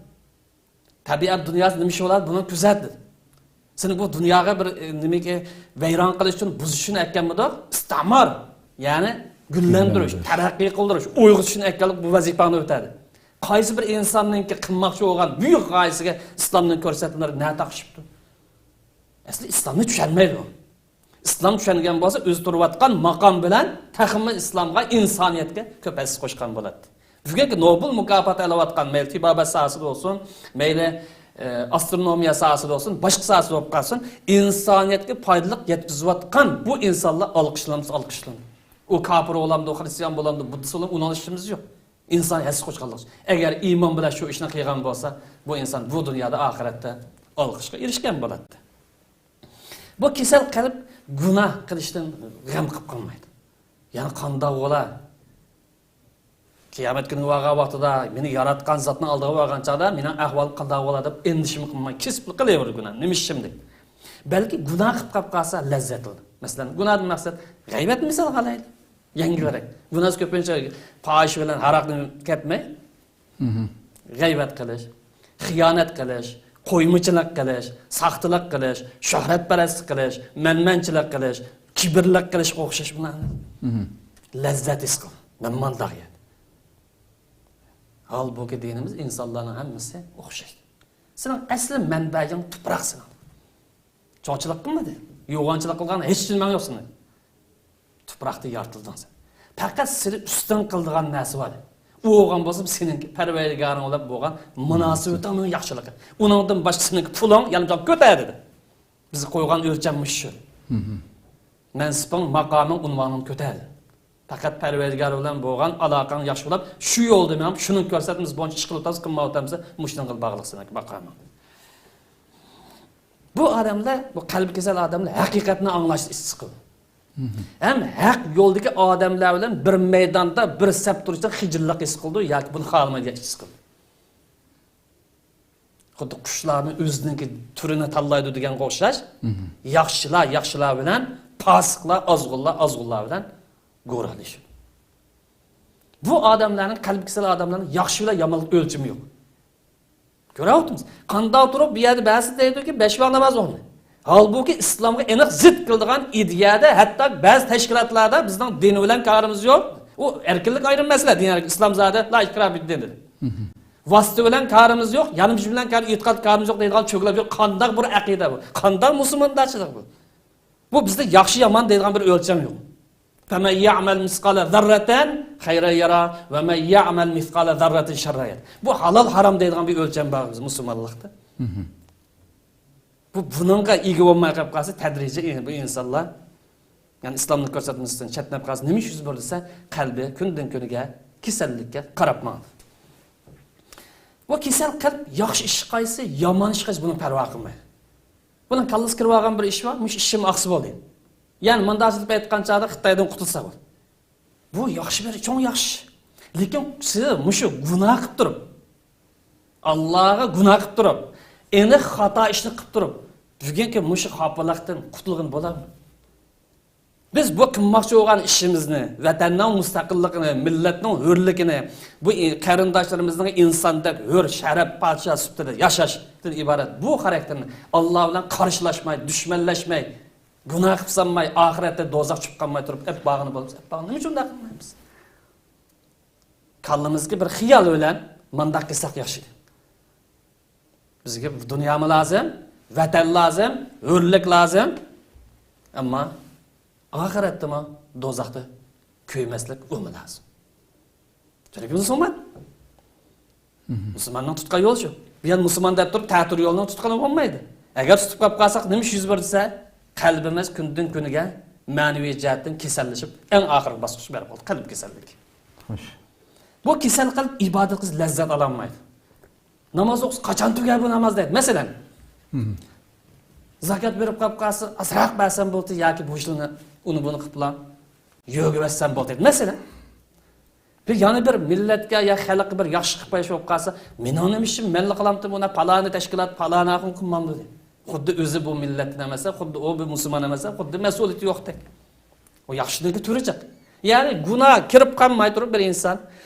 تەبىئەت دۇنياسى نېمە ئىش بولىدۇ، بۇنى كۆزەت دېدى. سېنى بۇ دۇنياغا بىر، ئە، نېمىكى ۋەيران قىلىش ئۈچۈن، بۇزۇش ئۈچۈن ئەكەلمىدۇق. ئىستىمار، يەنى گۈللەندۈرۈش، گۈللەندۈرۈش، تەرەققىي قىلدۇرۇش، ئويغىتىش ئۈچۈن ئەكەلدۇق، بۇ ۋەزىپەڭنى ئۆتەدى. قايسى بىر ئىنساننىڭكى قىلماقچى بولغان بۈيۈك غايىسىگە ئىسلامنىڭ كۆرسەتمىلىرى نە تاقىشىپتۇ؟ ئەسلى ئىسلامنى چۈشەنمەيدۇ. ئىسلام چۈشەنگەن بولسا، ئۆزى تۇرۇۋاتقان ماقام بىلەن تېخىمۇ ئىسلامغا، ئىنسانىيەتكە كۆپ ھەسسە قوشقان بولاتتى. بۈگۈنكى نوبېل مۇكاپاتى ئېلىۋاتقان، مەيلى تېبابەت ساھەسىدە بولسۇن، مەيلى، ئە، ئاسترونومىيە ساھەسىدە بولسۇن، باشقا ساھەسىدە بولۇپ قالسۇن، ئىنسانىيەتكە پايدىلىق يەتكۈزۈۋاتقان بۇ ئىنسانلار ئالقىشلانسا ئالقىشلىنىدۇ. ئۇ كاپىر بولامدۇ، خرىستىيان بولامدۇ، بۇددىست بولامدۇ، ئۇنىڭ ئىشىمىز يوق. ئىنسان ھەسسە قوشقانلىق. ئەگەر ئىمان بىلەن شۇ ئىشنى قىلغان بولسا، بۇ ئىنسان بۇ دۇنيادا، ئاخىرەتتە ئالقىشقا ئېرىشكەن بولاتتى. بۇ كېسەل قەلب گۇناھ قىلىشتىن غەم قىلىپ قالمايدۇ. يەنە قانداق بولا؟ قىيامەت كۈنى بارغان ۋاقتىدا مېنى ياراتقان زاتنىڭ ئالدىغا بارغان چاغدا مېنىڭ ئەھۋالىم قانداق بولا دەپ ئېندىشىمۇ قىلماي، كېسىپلا قىلىۋېرىدۇ گۇناھ. نېمە ئىشىم دەيدۇ. بەلكى گۇناھ قىلىپ قاپ قالسا لەززەت ئالىدۇ. مەسىلەن، گۇناھتىن مەقسەت غەيۋەت مىسالغا ئالايلى. يەڭگىلرەك. گۇناھسى كۆپىنچە پاھىشە بىلەن ھاراقنى كەتمەي، غەيۋەت قىلىش، خىيانەت قىلىش، قويمىچىلىق قىلىش، ساختىلىق قىلىش، شۆھرەتپەرەسلىك قىلىش، مەنمەنچىلىك قىلىش، كىبىرلىك قىلىشقا ئوخشاش بۇلار. لەززەت ھېس قىل. مەن مانداق يەردە. ھالبۇكى، دىنىمىز ئىنسانلارنىڭ ھەممىسى ئوخشاش. سېنىڭ ئەسلى مەنبەيىڭ تۇپراق سېنىڭ. چوڭچىلىق قىلمىدى. يوغانچىلىق قىلغان ھېچ نېمەڭ يوق سېنىڭ. تۇپراقتا يارىتىلدىڭ سەن. پەقەت سېنى ئۈستۈن قىلىدىغان نەرسە بار. ئۇ بولغان بولسا سېنىڭكى پەرۋەردىگارىڭ بىلەن بولغان مۇناسىۋىتىڭنىڭ ياخشىلىقى. ئۇنىڭدىن باشقا سېنىڭكى پۇلۇڭ يانچۇققا كۆتەر دېدى. بىز قويغان ئۆلچەم مۇشۇ. مەنسىپىڭ، ماقامىڭ، ئۇنۋانىڭ كۆتەر. پەقەت پەرۋەردىگار بىلەن بولغان ئالاقەڭ ياخشى بولۇپ، شۇ يولدا مېڭىپ، شۇنى كۆرسەتمىز بويىچە ئىش قىلىۋاتامسەن، قىلمايۋاتامسەن، مۇشۇنىڭغا باغلىق سېنىڭكى ماقامىڭ. بۇ ئادەملەر، بۇ قەلبى كېسەل ئادەملەر ھەقىقەتنى ئاڭلاشتا ئىسسىق قىلىدۇ. ھەم ھەق يولدىكى ئادەملەر بىلەن بىر مەيداندا بىر سەپ تۇرۇشتا خىجىللىق ھېس قىلىدۇ ياكى بۇنى خالىمايدۇ دېگەن ئىسسىق قىلىدۇ. خۇددى قۇشلارنى ئۆزىنىڭكى تۈرىنى تاللايدۇ دېگەنگە ئوخشاش، ياخشىلار ياخشىلار بىلەن، پاسىقلار، ئازغۇنلار ئازغۇنلار بىلەن گۇرۇھلىشىدۇ. بۇ ئادەملەرنىڭ، قەلبى كېسەل ئادەملەرنىڭ ياخشى بىلەن يامانلىق ئۆلچىمى يوق. كۆرۈۋاتىمىز. قانداق تۇرۇپ بۇ يەردە بەزى دەيدۇكى، بەش ۋاق ناماز ئوقۇمايدۇ. ھالبۇكى، ئىسلامغا ئېنىق زىت كېلىدىغان ئىدىيەدە، ھەتتا بەزى تەشكىلاتلاردا بىزنىڭ دىن بىلەن كارىمىز يوق. ئۇ ئەركىنلىك ئايرىم مەسىلە، دىن ئەركىن، ئىسلام زادى لا ئىكراھ فىددىن دېدى. ۋاسىتە بىلەن كارىمىز يوق، يانفىش بىلەن كار، ئېتىقاد كارىمىز يوق دەيدىغان چۆگىلەپ يۈر. قانداق بىر ئەقىدە بۇ؟ قانداق مۇسۇلماندارچىلىق بۇ؟ بۇ بىزدە ياخشى يامان دەيدىغان بىر ئۆلچەم يوق. فَمَنْ يَعْمَلْ مِثْقَالَ ذَرَّةٍ خَيْرًا يَرَهُ وَمَنْ يَعْمَلْ مِثْقَالَ ذَرَّةٍ شَرًّا يَرَهُ. بۇ ھالال ھارام دەيدىغان بىر ئۆلچەم بار بىز مۇسۇلمانلىقتا. بۇ، بۇنىڭغا ئىگە بولماي قېلىپ قالسا، تەدرىجىي بۇ ئىنسانلار، يەنى ئىسلامنىڭ كۆرسەتمىسىدىن چەتنەپ قالسا، نېمە ئىش يۈز بېرىدۇ دېسە، قەلبى كۈندىن كۈنگە كېسەللىككە قاراپ ماڭىدۇ. بۇ كېسەل قەلب ياخشى ئىش قايسى، يامان ئىش قايسى، بۇنى پەرۋا قىلمايدۇ. بۇنىڭ كاللىسىغا كىرىۋالغان بىر ئىش بار، مۇشۇ ئىشىم ئاقسا بولدى. يەنى مۇنداق سېلىپ ئېيتقان چاغدا خىتايدىن قۇتۇلسا بولدى. بۇ ياخشى بىر، چوڭ ياخشى. لېكىن سىز مۇشۇ گۇناھ قىلىپ تۇرۇپ، ئاللاغا گۇناھ قىلىپ تۇرۇپ، ئېنىق خاتا ئىشنى قىلىپ تۇرۇپ، بۈگۈنكى مۇشۇ خاپىلىقتىن قۇتۇلغىلى بولامدۇ؟ بىز بۇ قىلماقچى بولغان ئىشىمىزنى، ۋەتەننىڭ مۇستەقىللىقىنى، مىللەتنىڭ ھۆرلۈكىنى، بۇ ئى-، قېرىنداشلىرىمىزنىڭ ئىنساندەك ھۆر، شەرەپ، پادىشاھ سۈپىتىدە ياشاشتىن ئىبارەت بۇ خاراكتېرنى، ئاللا بىلەن قارشىلاشماي، دۈشمەنلەشمەي، گۇناھ قىلىپ سالماي، ئاخىرەتتە دوزاخ چۈشۈپ قالماي تۇرۇپ، ئەپ بارغىنى بولسا، ئەپ بارغىنى. نېمە ئۈچۈن ئۇنداق قىلمايمىز؟ كاللىمىزدىكى بىر خىيال بىلەن مانداق قىلساق ياخشى. بىزگە دۇنيامۇ لازىم، ۋەتەن لازىم، ھۆرلۈك لازىم. ئەمما ئاخىرەتتىمۇ دوزاختا كۆيمەسلىك ئۇمۇ لازىم. چۈنكى مۇسۇلمان. مۇسۇلماننىڭ تۇتقان يولى شۇ. بۇ يەنە مۇسۇلمان دەپ تۇرۇپ، تەتۈر يولنىڭ تۇتقىنى بولمايدۇ. ئەگەر تۇتۇپ قاپ قالساق، نېمە ئىش يۈز بېرىدۇ دېسە، قەلبىمىز كۈندىن كۈنگە مەنىۋى جەھەتتىن كېسەللىشىپ، ئەڭ ئاخىرقى باسقۇچقا بېرىپ قالدى، قەلب كېسەللىكى. خوش. بۇ كېسەل قەلب ئىبادەت قىلسا لەززەت ئالالمايدۇ. ناماز ئوقۇسا، قاچان تۈگەر بۇ ناماز دەيدۇ. مەسىلەن، زاكات بېرىپ قاپ قالسا، ئازراق بەرسەم بولدى ياكى بۇ ئىشلارنى ئۇنى بۇنى قىلىپلا يۆگىۋەتسەم بولدى دەيدۇ. مەسىلەن، بىر يەنە بىر مىللەتكە يا خەلققە بىر ياخشى قىلىپ قويۇش بولۇپ قالسا، مېنىڭ نېمە ئىشىم، مەنلا قىلامتىم بۇنى، پالانى تەشكىلات، پالانى ئاخۇن قىلمامدۇ دەيدۇ. خۇددى ئۆزى بۇ مىللەتتىن ئەمەسە، خۇددى ئۇ بىر مۇسۇلمان ئەمەسە، خۇددى مەسئۇلىيىتى يوقتەك. ئۇ ياخشىلىقنىڭكى تۈرى جىق. يەنى گۇناھ كىرىپ قالماي تۇرۇپ بىر ئىنسان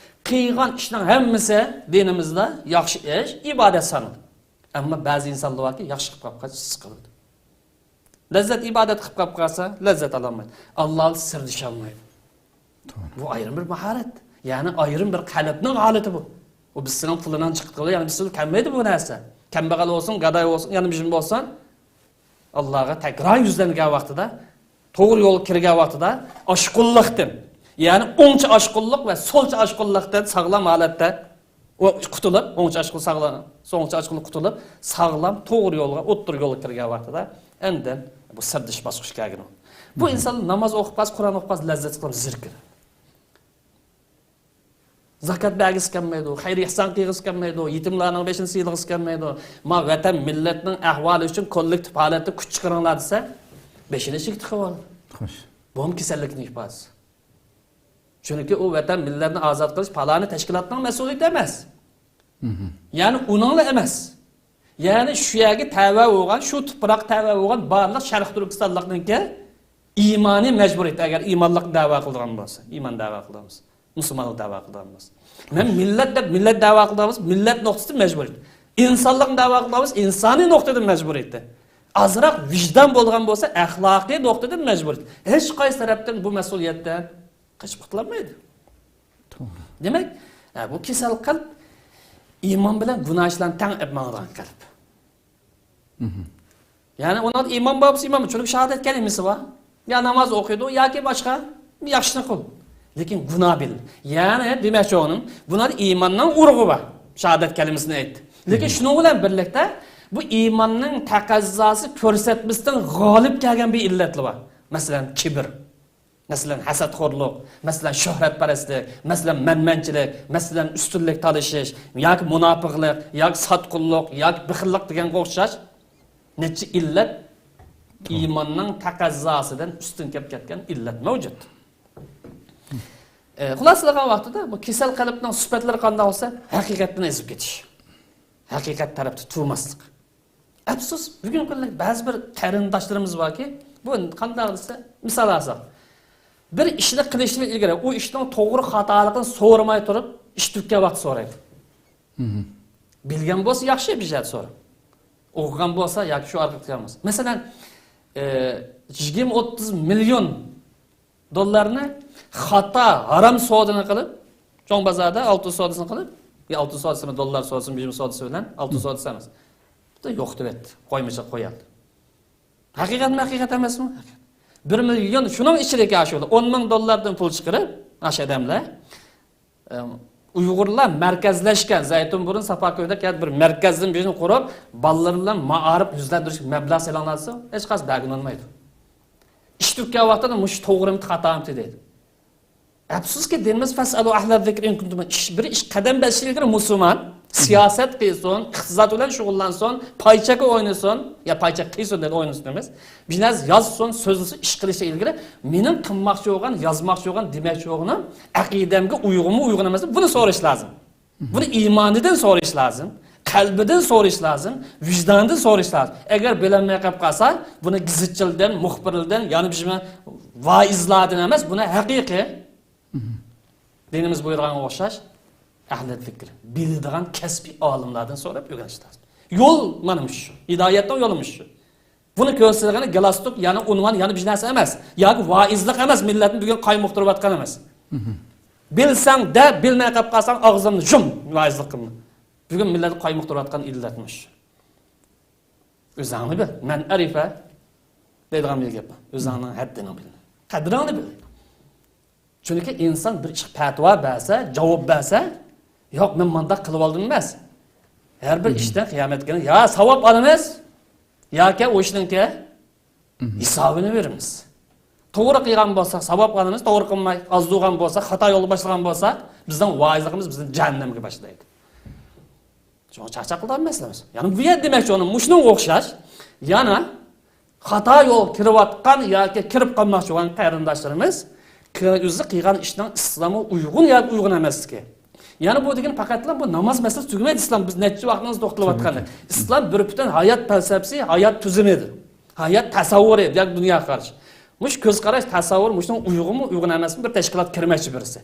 قىلغان ئىشنىڭ ھەممىسى دىنىمىزدا ياخشى ئىش، ئىبادەت سانىلىدۇ. ئەمما بەزى ئىنسانلار باركى، ياخشى قىلىپ قاپقاچ سىقىلىدۇ. لەززەت ئىبادەت قىلىپ قاپقالسا، لەززەت ئالالمايدۇ. ئاللا سىردىشالمايدۇ. توغرا. بۇ ئايرىم بىر ماھارەت. يەنى ئايرىم بىر قەلبنىڭ ھالىتى بۇ. ئۇ بىز سېنىڭ پۇلىنىڭ چىقىتىغا، يەنى بىز كەلمەيدۇ بۇ نەرسە. كەمبەغەل بولسۇن، گاداي بولسۇن، يەنە بىر بولسۇن، ئاللاغا تەكرار يۈزلەنگەن ۋاقتىدا، توغرا يولغا كىرگەن ۋاقتىدا ئاشقۇنلۇقتىن، يەنى ئوڭچە ئاشقۇنلۇق ۋە سولچە ئاشقۇنلۇقتىن ساغلام ھالەتتە ئۇ قۇتۇلۇپ، ئوڭچە ئاشقۇن ساغلام، سولچە ئاشقۇنلۇق قۇتۇلۇپ، ساغلام توغرا يولغا، ئوتتۇرا يولغا كىرگەن ۋاقتىدا ئاندىن بۇ سىردىشىش باسقۇچقا كەلگىنى. بۇ ئىنسان ناماز ئوقۇپ قالسا، قۇرئان ئوقۇپ قالسا، لەززەت قىلىپ زېرىكىدۇ. زاكات بەرگۈسى كەلمەيدۇ، خەير ئېھسان قىلغۇسى كەلمەيدۇ، يېتىملارنىڭ بېشىنى سىيلىغۇسى كەلمەيدۇ. ما ۋەتەن مىللەتنىڭ ئەھۋالى ئۈچۈن كوللېكتىپ ھالەتتە كۈچ چىقىرىڭلار دېسە، بېشىنى ئىشىككە تىقىۋالىدۇ. خوش. بۇمۇ كېسەللىكنىڭ ئىپادىسى. چۈنكى ئۇ ۋەتەن مىللەتنى ئازاد قىلىش پالانى تەشكىلاتنىڭ مەسئۇلىيىتى ئەمەس. يەنى ئۇنىڭلا ئەمەس. يەنى شۇ يەرگە تەۋە بولغان، شۇ تۇپراققا تەۋە بولغان بارلىق شەرقىي تۈركىستانلىقنىڭكى ئىمانىي مەجبۇرىيىتى، ئەگەر ئىمانلىق دەۋا قىلىدىغان بولسا، ئىمان دەۋا قىلىدىغان بولسا، مۇسۇلمانلىق دەۋا قىلىدىغان بولسا. مەن مىللەت دەپ مىللەت دەۋا قىلىدىغان بولسا، مىللەت نۇقتىسىدىن مەجبۇرىيىتى. ئىنسانلىقنى دەۋا قىلىدىغان بولسا، ئىنسانىي نۇقتىدىن مەجبۇرىيىتى. ئازراق ۋىجدان بولغان بولسا، ئەخلاقىي نۇقتىدىن مەجبۇرىيىتى. ھېچ قايسى تەرەپتىن بۇ مەسئۇلىيەتتىن قېچىپ قۇتۇلالمايدۇ. توغرا. دېمەك، ئە، بۇ كېسەل قەلب ئىمان بىلەن گۇناھ ئىشلارنى تەڭ ئېلىپ ماڭىدىغان قەلب. يەنى ئۇنىڭدا ئىمان بار بولسا ئىمان بار، چۈنكى شاھادەت كەلىمىسى بار. يا ناماز ئوقۇيدۇ ياكى باشقا ياخشىنى قىل. لېكىن گۇناھ بىل. يەنى دېمەكچى بولغىنىم، بۇنىڭدا ئىماننىڭ ئۇرۇقى بار. شاھادەت كەلىمىسىنى ئېيتتى. لېكىن شۇنىڭ بىلەن بىرلىكتە بۇ ئىماننىڭ تەقەززاسى كۆرسەتمىسىدىن غالىب كەلگەن بىر ئىللەتلەر بار. مەسىلەن، كىبىر. مەسىلەن، ھەسەتخورلۇق، مەسىلەن، شۆھرەتپەرەسلىك، مەسىلەن، مەنمەنچىلىك، مەسىلەن، ئۈستۈنلۈك تالىشىش ياكى مۇناپىقلىق ياكى ساتقۇنلۇق ياكى بېخىللىق دېگەنگە ئوخشاش نەچچە ئىللەت ئىماننىڭ تەقەززاسىدىن ئۈستۈن كەپ كەتكەن ئىللەت مەۋجۇت. ئە، خۇلاسىلىغان ۋاقتىدا بۇ كېسەل قەلبنىڭ سۈپەتلىرى قانداق بولسا، ھەقىقەتتىن ئېزىپ كېتىش، ھەقىقەت تەرەپتە تۇرماسلىق. ئەپسۇس، بۈگۈنكى كۈندە بەزى بىر قېرىنداشلىرىمىز باركى، بۇ قانداق دېسە، مىسال ئالساق، بىر ئىشنى قىلىشتىن ئىلگىرى ئۇ ئىشنىڭ توغرا خاتالىقىنى سورىماي تۇرۇپ، ئىش تۈگىگەن ۋاقىتتا سورايدۇ. بىلگەن بولسا ياخشى، بىر يەردە سوراپ. ئوقۇغان بولسا ياكى شۇ ئارقىلىق كەلگەن بولسا. مەسىلەن، ئە، يىگىرمە ئوتتۇز مىليون دوللارنى خاتا، ھارام سودىنى قىلىپ، چوڭ بازاردا ئالتۇن سودىسىنى قىلىپ، يا ئالتۇن سودىسىمۇ، دوللار سودىسىمۇ، بىيۇم سودىسى بىلەن ئالتۇن سودىسى ئەمەس. بۇ يوقىتىۋەتتى، قويمىچىلىق قويالدى. ھەقىقەتمۇ ھەقىقەت ئەمەسمۇ؟ بىر مىليون، شۇنىڭ ئىچىدىكى ئاشۇ ئون مىڭ دوللاردىن پۇل چىقىرىپ، ئاشۇ ئادەملەر، ئە، ئۇيغۇرلار مەركەزلەشكەن زەيتۇنبۇرۇن، ساپاكۆيدە كەلدى، بىر مەركەزدىن بىرنى قۇرۇپ، بالىلىرى بىلەن مائارىپ يۈزلەندۈرۈشكە مەبلەغ سېلىڭلار دېسە، ھېچقايسى بەرگىلى ئۇنىمايدۇ. ئىش تۈگىگەن ۋاقتىدا مۇشۇ توغرىمىدى، خاتامىدى دەيدۇ. ئەپسۇسكى، دىنىمىز «فەسئەلۇ ئەھلە زىكرى ئىن كۇنتۇم» ئىش، بىر ئىش قەدەم بېسىشى ئىلگىرى مۇسۇلمان سىياسەت قىلسۇن، ئىقتىساد بىلەن شۇغۇللانسۇن، پايچەكى ئوينىسۇن، يا پايچەك قىيسۇن دەيدۇ، ئوينىسۇن ئەمەس. بىر نەرسە يازسۇن، سۆزلىسۇن، ئىش قىلىشى ئىلگىرى مېنىڭ قىلماقچى بولغان، يازماقچى بولغان، دېمەكچى بولغىنىم ئەقىدەمگە ئۇيغۇنمۇ، ئۇيغۇن ئەمەسمۇ، بۇنى سورىشى لازىم. بۇنى ئىمانىدىن سورىشى لازىم، قەلبىدىن سورىشى لازىم، ۋىجدانىدىن سورىشى لازىم. ئەگەر بىلەلمەي قېلىپ قالسا، بۇنى گېزىتچىلەردىن، مۇخبىرلەردىن، يەنە بىر ۋائىزلاردىن ئەمەس، بۇنى ھەقىقىي دىنىمىز بۇيرۇغانغا ئوخشاش ئەھلى زىكىر، بىلىدىغان كەسپىي ئالىملاردىن سوراپ ئۆگىنىش لازىم. يول مانا مۇشۇ، ھىدايەتنىڭ يولى مۇشۇ. بۇنى كۆرسىتىدىغىنى گالستۇك، يەنى ئۇنۋان، يەنە بىر نەرسە ئەمەس. ياكى ۋائىزلىق ئەمەس، مىللەتنى بۈگۈن قايمۇقتۇرۇۋاتقان ئەمەس. بىلسەڭ دە، بىلمەي قېلىپ قالساڭ ئاغزىڭنى يۇم، ۋائىزلىق قىلما. بۈگۈن مىللەتنى قايمۇقتۇرۇۋاتقان ئىللەت مۇشۇ. ئۆزۈڭنى بىل. مەن ئەرىفە دەيدىغان بىر گەپ بار. ئۆزۈڭنىڭ ھەددىنى بىل. قەدرىڭنى بىل. چۈنكى ئىنسان بىر ئىشقا پەتىۋا بەرسە، جاۋاب بەرسە، «ياق، مەن مانداق قىلىۋالدىم» ئەمەس. ھەر بىر ئىشتىن قىيامەت كۈنى يا ساۋاب ئالىمىز، ياكى ئۇ ئىشنىڭكى ھېسابىنى بېرىمىز. توغرا قىلغان بولساق ساۋاب ئالىمىز، توغرا قىلماي ئازدۇرغان بولساق، خاتا يولغا باشلىغان بولساق، بىزنىڭ ۋائىزلىقىمىز بىزنى جەھەننەمگە باشلايدۇ. شۇڭا چاقچاق قىلىدىغان مەسىلە ئەمەس. يەنى بۇ يەردە دېمەكچى بولغىنىم مۇشۇنىڭغا ئوخشاش، يەنە خاتا يولغا كىرىۋاتقان ياكى كىرىپ قالماقچى بولغان قېرىنداشلىرىمىز قى-، ئۆزى قىلغان ئىشنىڭ ئىسلامغا ئۇيغۇن ياكى ئۇيغۇن ئەمەسلىكى. يەنە بۇ دېگەن پەقەتلا بۇ ناماز مەسىلىسى تۈگىمەيدۇ. ئىسلام، بىز نەچچە ۋاقىتنىڭ توختىلىۋاتقاندەك. ئىسلام بىر پۈتۈن ھايات پەلسەپىسى، ھايات تۈزۈمىدۇر. ھايات تەسەۋۋۇرى ياكى دۇنياغا قارىشى. مۇشۇ كۆز قاراش، تەسەۋۋۇر، مۇشۇنىڭ ئۇيغۇنمۇ، ئۇيغۇن ئەمەسمۇ، بىر تەشكىلات كىرمەكچى بىرسى.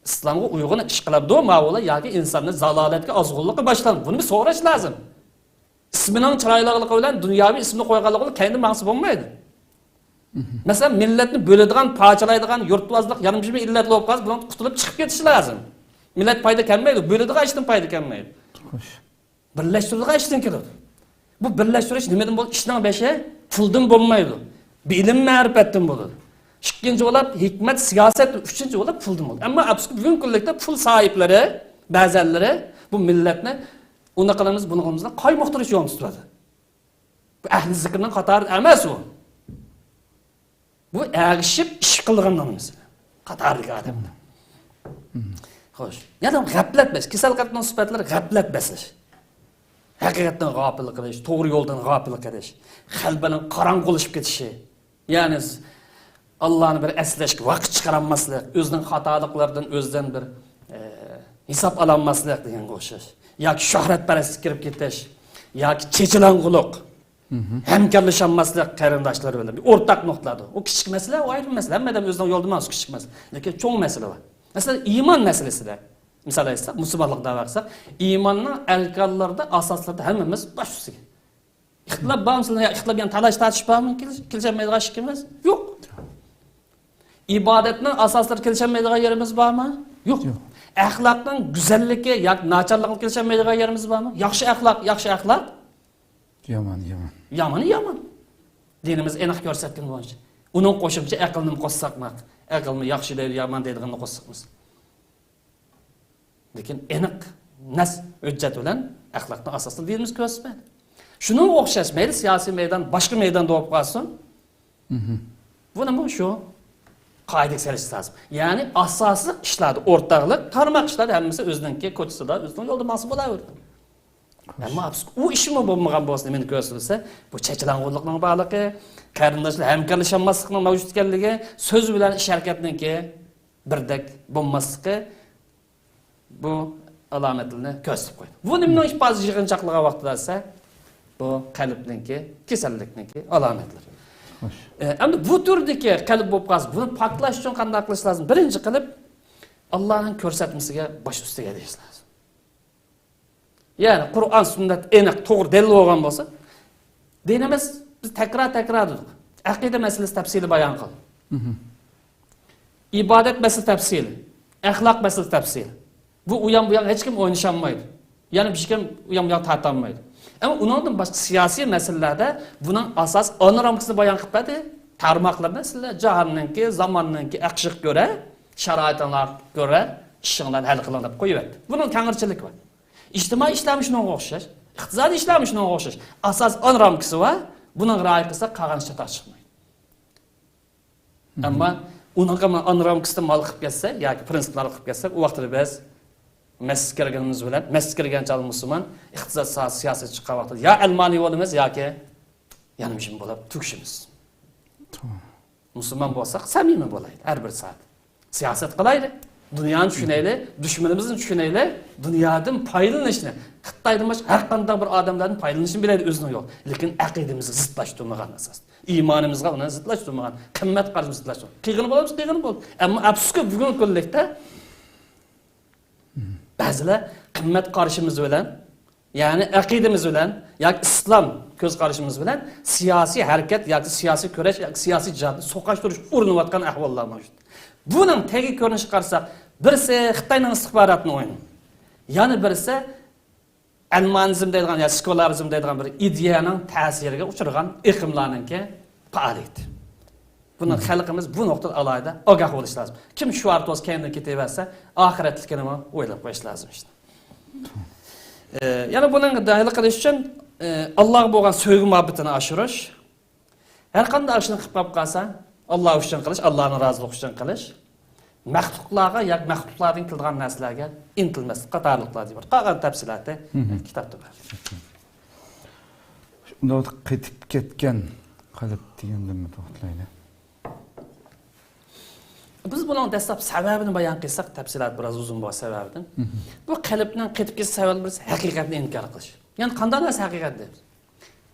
ئىسلامغا ئۇيغۇن ئىش قىلامدۇ ماۋۇلار ياكى ئىنساننى زالالەتكە، ئازغۇنلۇققا باشلام؟ بۇنى بىر سوراش لازىم. ئىسمىنىڭ چىرايلىقلىقى بىلەن دۇنياۋى ئىسمىنى قويغانلىقى بىلەن كەينىدىن ماڭسا بولمايدۇ. مەسىلەن، مىللەتنى بۆلىدىغان، پارچىلايدىغان، يۇرتۋازلىق، يەنە بىر ئىللەت بولۇپ قالسا، بۇنىڭ قۇتۇلۇپ چىقىپ كېتىشى لازىم. مىللەت پايدا كەلمەيدۇ، بۆلىدىغان ئىشتىن پايدا كەلمەيدۇ. خوش. بىرلەشتۈرىدىغان ئىشتىن كېلىدۇ. بۇ بىرلەشتۈرۈش نېمىدىن بولىدۇ؟ ئىشنىڭ بېشى پۇلدىن بولمايدۇ. بىلىم، مەرىپەتتىن بولىدۇ. ئىككىنچى بولۇپ، ھېكمەت، سىياسەت، ئۈچىنچى بولۇپ، پۇلدىن بولىدۇ. ئەمما ئەپسۇسكى، بۈگۈنكى كۈنلۈكتە پۇل ساھىبلىرى، بەزەنلىرى بۇ مىللەتنى ئۇنى قىلىمىز، بۇنى قىلىمىز دەپ قايمۇقتۇرۇش يولىنى تۇتۇۋاتىدۇ. بۇ ئەھلى زىكىرنىڭ قاتارىدا ئەمەس ئۇ. بۇ ئەگىشىپ ئىش قىلغاننىڭ نېمىسى؟ قاتاردىكى ئادەمنىڭ. خوش. يەنە غەپلەت بەس. كېسەل قەلبنىڭ سۈپەتلىرى غەپلەت بەسلەش. ھەقىقەتتىن غاپىل قىلىش، توغرا يولدىن غاپىل قىلىش، قەلبىنىڭ قاراڭغۇلىشىپ كېتىشى. يەنى ئاللانى بىر ئەسلەشكە ۋاقىت چىقارالماسلىق، ئۆزىنىڭ خاتالىقلىرىدىن ئۆزىدىن بىر، ئە، ھېساب ئالالماسلىق دېگەنگە ئوخشاش. ياكى شۆھرەتپەرەسلىككە كىرىپ كېتىش، ياكى چېچىلاڭغۇلۇق. ھەمكارلىشالماسلىق قېرىنداشلىرى بىلەن. بىر ئورتاق نۇقتىلاردا. ئۇ كىچىك مەسىلە، ئۇ ئايرىم مەسىلە. ھەممە ئادەم ئۆزىنىڭ يولىدا ماڭسا كىچىك مەسىلە. لېكىن چوڭ مەسىلە بار. مەسىلەن، ئىمان مەسىلىسىدە. مىسال ئېيتساق، مۇسۇلمانلىق دەۋا قىلساق، ئىماننىڭ ئەركانلىرىدا، ئاساسلىرىدا ھەممىمىز باش ئۈستىگە. ئىختىلاپ بارمۇ سىلەر؟ يا ئىختىلاپ، يەنى تالاش تارتىش بارمۇ؟ كېلىش-، كېلىشەلمەيدىغان ئىككىمىز؟ يوق. ئىبادەتنىڭ ئاساسلىرىدا كېلىشەلمەيدىغان يېرىمىز بارمۇ؟ يوق. يوق. ئەخلاقنىڭ گۈزەللىكى ياكى ناچارلىقىدا كېلىشەلمەيدىغان يېرىمىز بارمۇ؟ ياخشى ئەخلاق، ياخشى ئەخلاق. يامان، يامان. يامىنى يامان. دىنىمىز ئېنىق كۆرسەتكىنى بويىچە. ئۇنىڭ قوشۇمچە ئەقىلنىمۇ قوشساقمۇ، ئەقىلمۇ ياخشى دەيدۇ، يامان دەيدىغىنىنى قوشساقمىز. لېكىن ئېنىق نەس ھۆججەت بىلەن ئەخلاقنىڭ ئاساسىدا دىنىمىز كۆرسەتمەيدۇ. شۇنىڭغا ئوخشاش، مەيلى سىياسىي مەيدان، باشقا مەيداندا بولۇپ قالسۇن. بۇنىمۇ شۇ قائىدىگە سېلىش لازىم. يەنى ئاساسلىق ئىشلاردا ئورتاقلىق، تارماق ئىشلاردا ھەممىسى ئۆزىنىڭكى كوچىسىدا، ئۆزىنىڭ يولىدا ماڭسا بولاۋېرىدۇ. ئەمما ئۇ ئىشمۇ بولمىغان بولسا، نېمىنى كۆرسىتىدۇ؟ بۇ چېچىلاڭغۇلۇقنىڭ بارلىقى، قېرىنداشلار ھەمكارلىشالماسلىقنىڭ مەۋجۇت ئىكەنلىكى، سۆز بىلەن ئىش ھەرىكەتنىڭكى بىردەك بولماسلىقى، بۇ ئالامەتلىرىنى كۆرسىتىپ قويدى. بۇ نېمىنىڭ ئىپادىسى يىغىنچاقلىغان ۋاقتىدا دېسە، بۇ قەلبنىڭكى كېسەللىكنىڭكى ئالامەتلىرى. خوش. ئە، ئەمدى بۇ تۈردىكى قەلب بولۇپ قالسا، بۇنى پاكلاش ئۈچۈن قانداق قىلىش لازىم؟ بىرىنچى قىلىپ، ئاللانىڭ كۆرسەتمىسىگە باش ئۈستىگە دېيىش لازىم. يەنى قۇرئان، سۈننەت ئېنىق، توغرا دەلىل بولغان بولسا، دىنىمىز، بىز تەكرار-تەكرار دېدۇق. ئەقىدە مەسىلىسى تەپسىلىي بايان قىل. ئىبادەت مەسىلىسى تەپسىلىي، ئەخلاق مەسىلىسى تەپسىلىي. بۇ ئۇيان بۇيان ھېچكىم ئوينىشالمايدۇ. يەنە ھېچكىم ئۇيان بۇيان تارتالمايدۇ. ئەمما ئۇنىڭدىن باشقا سىياسىي مەسىلىلەردە بۇنىڭ ئاساس ئانا رامكىسىنى بايان قىلىپ بەردى. تارماقلىرىنى سىلەر جاھاننىڭكى، زاماننىڭكى ئېقىشىغا كۆرە، شارائىتىڭلارغا كۆرە ئىشىڭلارنى ھەل قىلىڭ دەپ قويۇۋەتتى. بۇنىڭ كەڭرىچىلىكى بار. ئىجتىمائىي ئىشلارمۇ شۇنىڭغا ئوخشاش، ئىقتىسادىي ئىشلارمۇ شۇنىڭغا ئوخشاش. ئاساس ئانا رامكىسى بار، بۇنىڭغا رىئايە قىلساق قالغان ئىش چاتاق چىقمايدۇ. ئەمما ئۇنىڭغا مانا ئانا رامكىسىدا مال قىلىپ كەتسەك ياكى پرىنسىپلار قىلىپ كەتسەك، ئۇ ۋاقىتتا بىز مەسچىتكە كىرگىنىمىز بىلەن، مەسچىتكە كىرگەن چاغدا مۇسۇلمان ئىقتىساد سا-، سىياسىتى چىققان ۋاقىتتا يا ئەلمانىي بولىمىز ياكى يانمىشىم بولۇپ تۈگىشىمىز. مۇسۇلمان بولساق سەمىمىي بولايلى ھەر بىر سائەت. سىياسەت قىلايلى. دۇنيانى چۈشىنەيلى، دۈشمىنىمىزنى چۈشىنەيلى، دۇنيادىن پايدىلىنىشنى، خىتايدىن باشقا ھەر قانداق بىر ئادەملەردىن پايدىلىنىشنى بىلەيلى ئۆزىنىڭ يولى. لېكىن ئەقىدىمىزگە زىتلاشتۇرمىغان ئاساستا. ئىمانىمىزغا ئۇنى زىتلاشتۇرمىغان، قىممەت قارىشىمىزنى زىتلاشتۇرمىغان. قىلغىنى بولىمىز، قىلغىنى بولدى. ئەمما ئەپسۇسكى، بۈگۈنكى كۈنلۈكتە بەزىلەر قىممەت قارىشىمىز بىلەن، يەنى ئەقىدىمىز بىلەن ياكى ئىسلام كۆز قارىشىمىز بىلەن سىياسىي ھەرىكەت ياكى سىياسىي كۈرەش ياكى سىياسىي جىھادنى سوقاشتۇرۇش ئۇرۇنۇۋاتقان ئەھۋاللار مەۋجۇت. بۇنىڭ تېگى كۆرۈنۈشىگە قارىساق، بىرسى خىتاينىڭ ئىستىخباراتىنى ئوينىدى. يەنە بىرسى ئەلمانىزم دەيدىغان يا سېكۇلارىزم دەيدىغان بىر ئىدىيەنىڭ تەسىرىگە ئۇچرىغان ئېقىملارنىڭكى پائالىيىتى. بۇنى خەلقىمىز بۇ نۇقتىدا ئالاھىدە ئاگاھ بولۇش لازىم. كىم شۇ ئارتۇز كەينىدىن كېتىۋەرسە، ئاخىرەتلىكىنىمۇ ئويلاپ قويۇش لازىم ئىشتە. ئى، يەنە بۇنىڭ دەھلى قىلىش ئۈچۈن، ئى، ئاللاغا بولغان سۆيگۈ مۇھەببىتىنى ئاشۇرۇش. ھەر قانداق ئىشنى قىلىپ قاپ قالسا، ئاللا ئۈچۈن قىلىش، ئاللانىڭ رازىلىقى ئۈچۈن قىلىش. مەخلۇقلارغا ياكى مەخلۇقلاردىن كېلىدىغان نەرسىلەرگە ئىنتىلمەسلىك قاتارلىقلار دېيىلىپ، قالغان تەپسىلااتى كىتابتا بار. ئۇنداق قېتىپ كەتكەن قەلب دېگەندىنمۇ توختىلايلى. بىز بۇنىڭ دەسلەپ سەۋەبىنى بايان قىلساق، تەپسىلات بىراز ئۇزۇن بولغان سەۋەبىدىن. بۇ قەلبنىڭ قېتىپ كېتىش سەۋەبى بىرسى ھەقىقەتنى ئىنكار قىلىش. يەنى قانداق نەرسە ھەقىقەت دەيمىز؟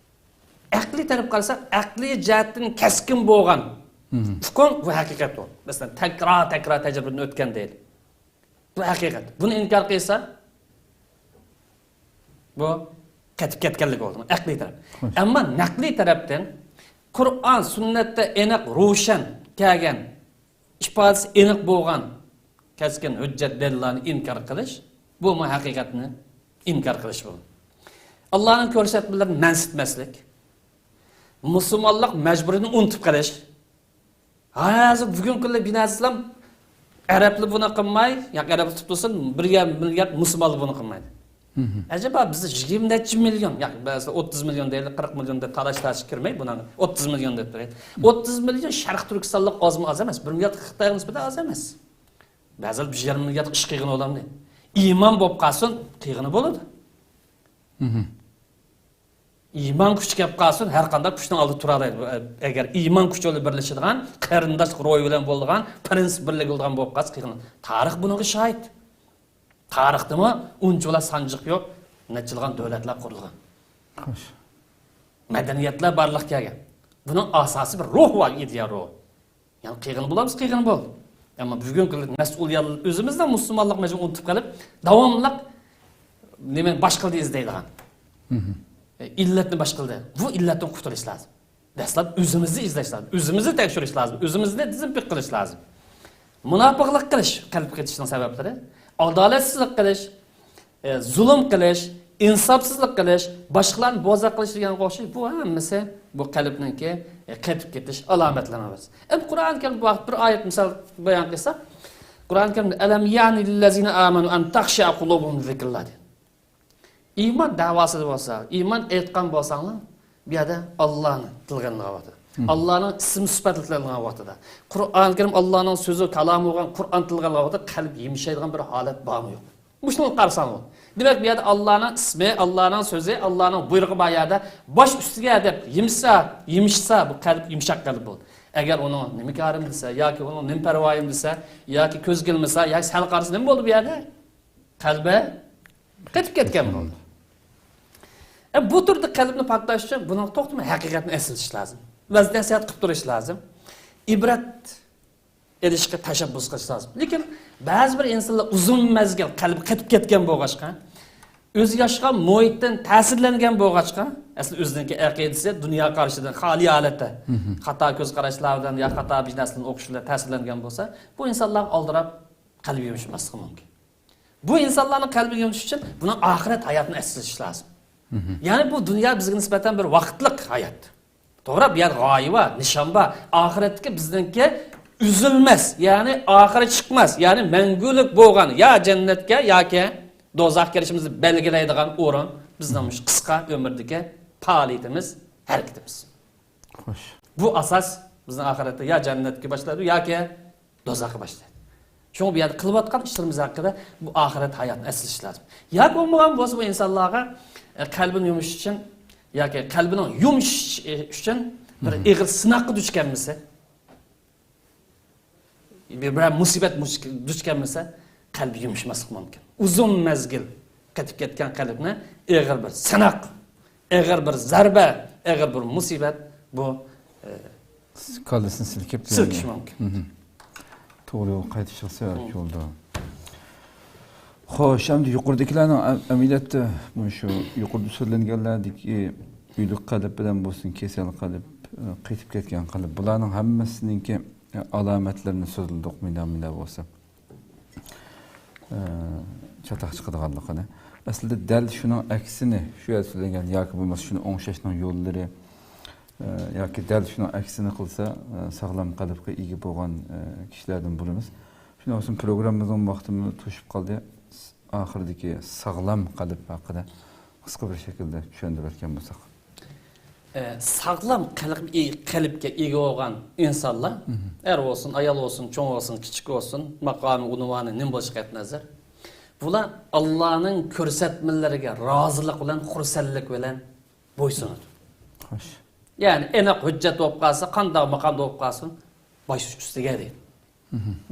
ئەقلىي تەرەپ قارىساق، ئەقلىي جەھەتتىن كەسكىن بولغان ئۇقۇم بۇ ھەقىقەت بۇ. مەسىلەن، تەكرار، تەكرار تەجرىبىدىن ئۆتكەن دەيلى. بۇ ھەقىقەت. بۇنى ئىنكار قىلسا، بۇ قېتىپ كەتكەنلىك بولىدۇ، ئەقلىي تەرەپ. ئەمما نەقلىي تەرەپتىن قۇرئان، سۈننەتتە ئېنىق، روشەن كەلگەن، ئىپادىسى ئېنىق بولغان كەسكىن ھۆججەت، دەلىللارنى ئىنكار قىلىش، بۇمۇ ھەقىقەتنى ئىنكار قىلىش بولىدۇ. ئاللانىڭ كۆرسەتمىلىرىنى مەنسىتمەسلىك، مۇسۇلمانلىق مەجبۇرىيىتىنى ئۇنتۇپ قېلىش، ھازىر بۈگۈنكى كۈندە بىنەزىسلام ئەرەبلەر بۇنى قىلماي، ياكى ئەرەبلەر تۇتۇلسۇن، بىر يەر مىللەت مۇسۇلمانلار بۇنى قىلمايدۇ. ئەجەبا بىزدە يىگىرمە نەچچە مىليون، ياكى بەزىدە ئوتتۇز مىليون دەيلى، قىرىق مىليون دەپ تالاش-تارتىش كىرمەي، بۇنىڭ ئوتتۇز مىليون دەپ بېرەي. ئوتتۇز مىليون شەرقىي تۈركىستانلىق ئازمۇ ئاز ئەمەس، بىر مىليارد خىتايغا نىسبەتەن ئاز ئەمەس. بەزىلەر بىر يېرىم مىليارد ئىش قىلغىنى بولامدى؟ ئىمان بولۇپ قالسۇن، قىلغىنى بولىدۇ. ئىمان كۈچى كەپ قالسۇن، ھەر قانداق كۈچنىڭ ئالدىدا تۇرالايدۇ. ئەگەر ئىمان كۈچى بىلەن بىرلىشىدىغان، قېرىنداشلىق روھى بىلەن بولىدىغان، پىرىنسىپ بىرلىكى بولىدىغان بولۇپ قالسا قىلغىنى. تارىخ بۇنىڭغا شاھىت. تارىختىمۇ ئۇنچىۋالا سانجىق يوق، نەچچىلىغان دۆلەتلەر قۇرۇلغان. خوش. مەدەنىيەتلەر بارلىققا كەلگەن. بۇنىڭ ئاساسىي بىر روھ بار، ئىدىيە روھ. يەنى قىلغىنى بولامىز، قىلغىنى بول. ئەمما بۈگۈنكى كۈندە مەسئۇلىيەت ئۆزىمىزنىڭ مۇسۇلمانلىق مەزمۇنىنى ئۇنتۇپ قېلىپ، داۋاملىق نېمە باشقىلاردا ئىزدەيدىغان. ئىللەتنى باشقىلاردا. بۇ ئىللەتتىن قۇتۇلۇش لازىم. دەسلەپ ئۆزىمىزنى ئىزدەش لازىم. ئۆزىمىزنى تەكشۈرۈش لازىم. ئۆزىمىزنى تىزىملىك قىلىش لازىم. مۇناپىقلىق قىلىش، قەلب قېتىشنىڭ سەۋەبلىرى. ئادالەتسىزلىك قىلىش، ئە، زۇلۇم قىلىش، ئىنساپسىزلىق قىلىش، باشقىلارنى بوزەك قىلىش دېگەنگە ئوخشاش، بۇ ھەممىسى بۇ قەلبنىڭكى، ئە، قېتىپ كېتىش ئالامەتلىرىنىڭ بىرسى. ئەمدى قۇرئان كەرىم بۇ ۋاقىت بىر ئايەت مىسال بايان قىلساق، قۇرئان كەرىمدە «ألم يأن للذين آمنوا أن تخشع قلوبهم لذكر الله» دېدى. ئىمان دەۋاسىدا بولسا، ئىمان ئېيتقان بولساڭلار، بۇ يەردە ئاللانى تىلغا ئېلىنغان ۋاقتىدا، ئاللانىڭ ئىسمى سۈپەتلىك تىلغا ئېلىنغان ۋاقتىدا، قۇرئان كەرىم ئاللانىڭ سۆزى، كالامى بولغان قۇرئان تىلغا ئېلىنغان ۋاقتىدا قەلب يۇمشايدىغان بىر ھالەت بارمۇ يوقمۇ؟ مۇشۇنى قارىساڭلار. دېمەك، بۇ يەردە ئاللانىڭ ئىسمى، ئاللانىڭ سۆزى، ئاللانىڭ بۇيرۇقى بار يەردە باش ئۈستىگە دەپ يېمىشسا، يېمىشسا، بۇ قەلب يۇمشاق قەلب بولدى. ئەگەر ئۇنىڭ نېمە كارىم دېسە ياكى ئۇنىڭ نېمە پەرۋايىم دېسە ياكى كۆزگە ئىلمىسا ياكى سەل قارىسا نېمە بولدى بۇ يەردە؟ قەلبى قېتىپ كەتكەن بولدى. ئە، بۇ تۈردە قەلبنى پاكلاش ئۈچۈن بۇنىڭ توختىماي ھەقىقەتنى ئەسلىتىش لازىم. ۋەز نەسىھەت قىلىپ تۇرۇش لازىم. ئىبرەت ئېلىشقا تەشەببۇس قىلىش لازىم. لېكىن بەزى بىر ئىنسانلار ئۇزۇن مەزگىل قەلبى قېتىپ كەتكەن بولغاچقا، ئۆزى ياشىغان مۇھىتتىن تەسىرلەنگەن بولغاچقا، ئەسلى ئۆزىنىڭكى ئەقىدىسى دۇنيا قارىشىدىن خالىي ھالەتتە، خاتا كۆز قاراشلار بىلەن يا خاتا بىر نەرسىلەرنى ئوقۇش بىلەن تەسىرلەنگەن بولسا، بۇ ئىنسانلار ئالدىراپ قەلبى يۇمشىماسلىقى مۇمكىن. بۇ ئىنسانلارنىڭ قەلبىنى يۇمشىتىش ئۈچۈن بۇنىڭ ئاخىرەت ھاياتىنى ئەسلىتىش لازىم. يەنى بۇ دۇنيا بىزگە نىسبەتەن بىر ۋاقىتلىق ھايات. توغرا، بۇ يەردە غايە بار، نىشان بار. ئاخىرەتتىكى بىزنىڭكى ئۈزۈلمەس، يەنى ئاخىرى چىقماس، يەنى مەڭگۈلۈك بولغان يا جەننەتكە ياكى دوزاخقا كىرىشىمىزنى بەلگىلەيدىغان ئورۇن بىزنىڭ مۇشۇ قىسقا ئۆمۈردىكى پائالىيىتىمىز، ھەرىكىتىمىز. خوش. بۇ ئاساس بىزنىڭ ئاخىرەتتە يا جەننەتكە باشلايدۇ ياكى دوزاخقا باشلايدۇ. شۇڭا بۇ يەردە قىلىۋاتقان ئىشلىرىمىز ھەققىدە بۇ ئاخىرەت ھاياتىنى ئەسلىشىش لازىم. ياكى بولمىغان بولسا بۇ ئىنسانلارغا، ئە، قەلبىنى يۇمشىتىش ئۈچۈن ياكى قەلبىنىڭ يۇمشىشى ئۈچۈن بىر ئېغىر سىناققا دۇچ كەلمىسە، بىر، بىرەر مۇسىبەت مۇش-، دۇچ كەلمىسە، قەلبى يۇمشىماسلىقى مۇمكىن. ئۇزۇن مەزگىل قېتىپ كەتكەن قەلبنى ئېغىر بىر سىناق، ئېغىر بىر زەربە، ئېغىر بىر مۇسىبەت بۇ، ئە، كاللىسىنى سىلكىپ سىلكىشى مۇمكىن. توغرا يولغا قايتىشىغا سەۋەبچى بولىدۇ. خوش، ئەمدى يۇقىرىدىكىلەرنىڭ ئەم-، ئەمەلىيەتتە مۇشۇ يۇقىرىدا سۆزلەنگەنلەردىكى ئۆلۈك قەلب بىلەن بولسۇن، كېسەل قەلب، ئە، قېتىپ كەتكەن قەلب، بۇلارنىڭ ھەممىسىنىڭكى، ئە، ئالامەتلىرىنى سۆزلىدۇق، مۇنداق، مۇنداق بولسا، ئە، چاتاق چىقىدىغانلىقىنى. ئەسلىدە دەل شۇنىڭ ئەكسىنى، شۇ يەردە سۆزلەنگەن ياكى بولمىسا شۇنى ئوڭشاشنىڭ يوللىرى، ئە، ياكى دەل شۇنىڭ ئەكسىنى قىلسا، ئە، ساغلام قەلبكە ئىگە بولغان، ئە، كىشىلەردىن بولىمىز. شۇنىڭ ئۈچۈن پروگراممىمىزنىڭ ۋاقتىمۇ توشۇپ قالدى. ئاخىرىدىكى ساغلام قەلب ھەققىدە قىسقا بىر شەكىلدە چۈشەندۈرۈۋەتكەن بولساق. ئە، ساغلام قەلب-، قەلبكە ئىگە بولغان ئىنسانلار، ئەر بولسۇن، ئايال بولسۇن، چوڭ بولسۇن، كىچىك بولسۇن، ماقامى، ئۇنۋانى نېمە بولۇشىغا قەتئىينەزەر، بۇلار ئاللانىڭ كۆرسەتمىلىرىگە رازىلىق بىلەن، خۇرسەنلىك بىلەن بويسۇنىدۇ. خوش. يەنى ئېنىق ھۆججەت بولۇپ قالسا، قانداق ماقامدا بولۇپ قالسىن، باش ئۈستىگە دەيدۇ.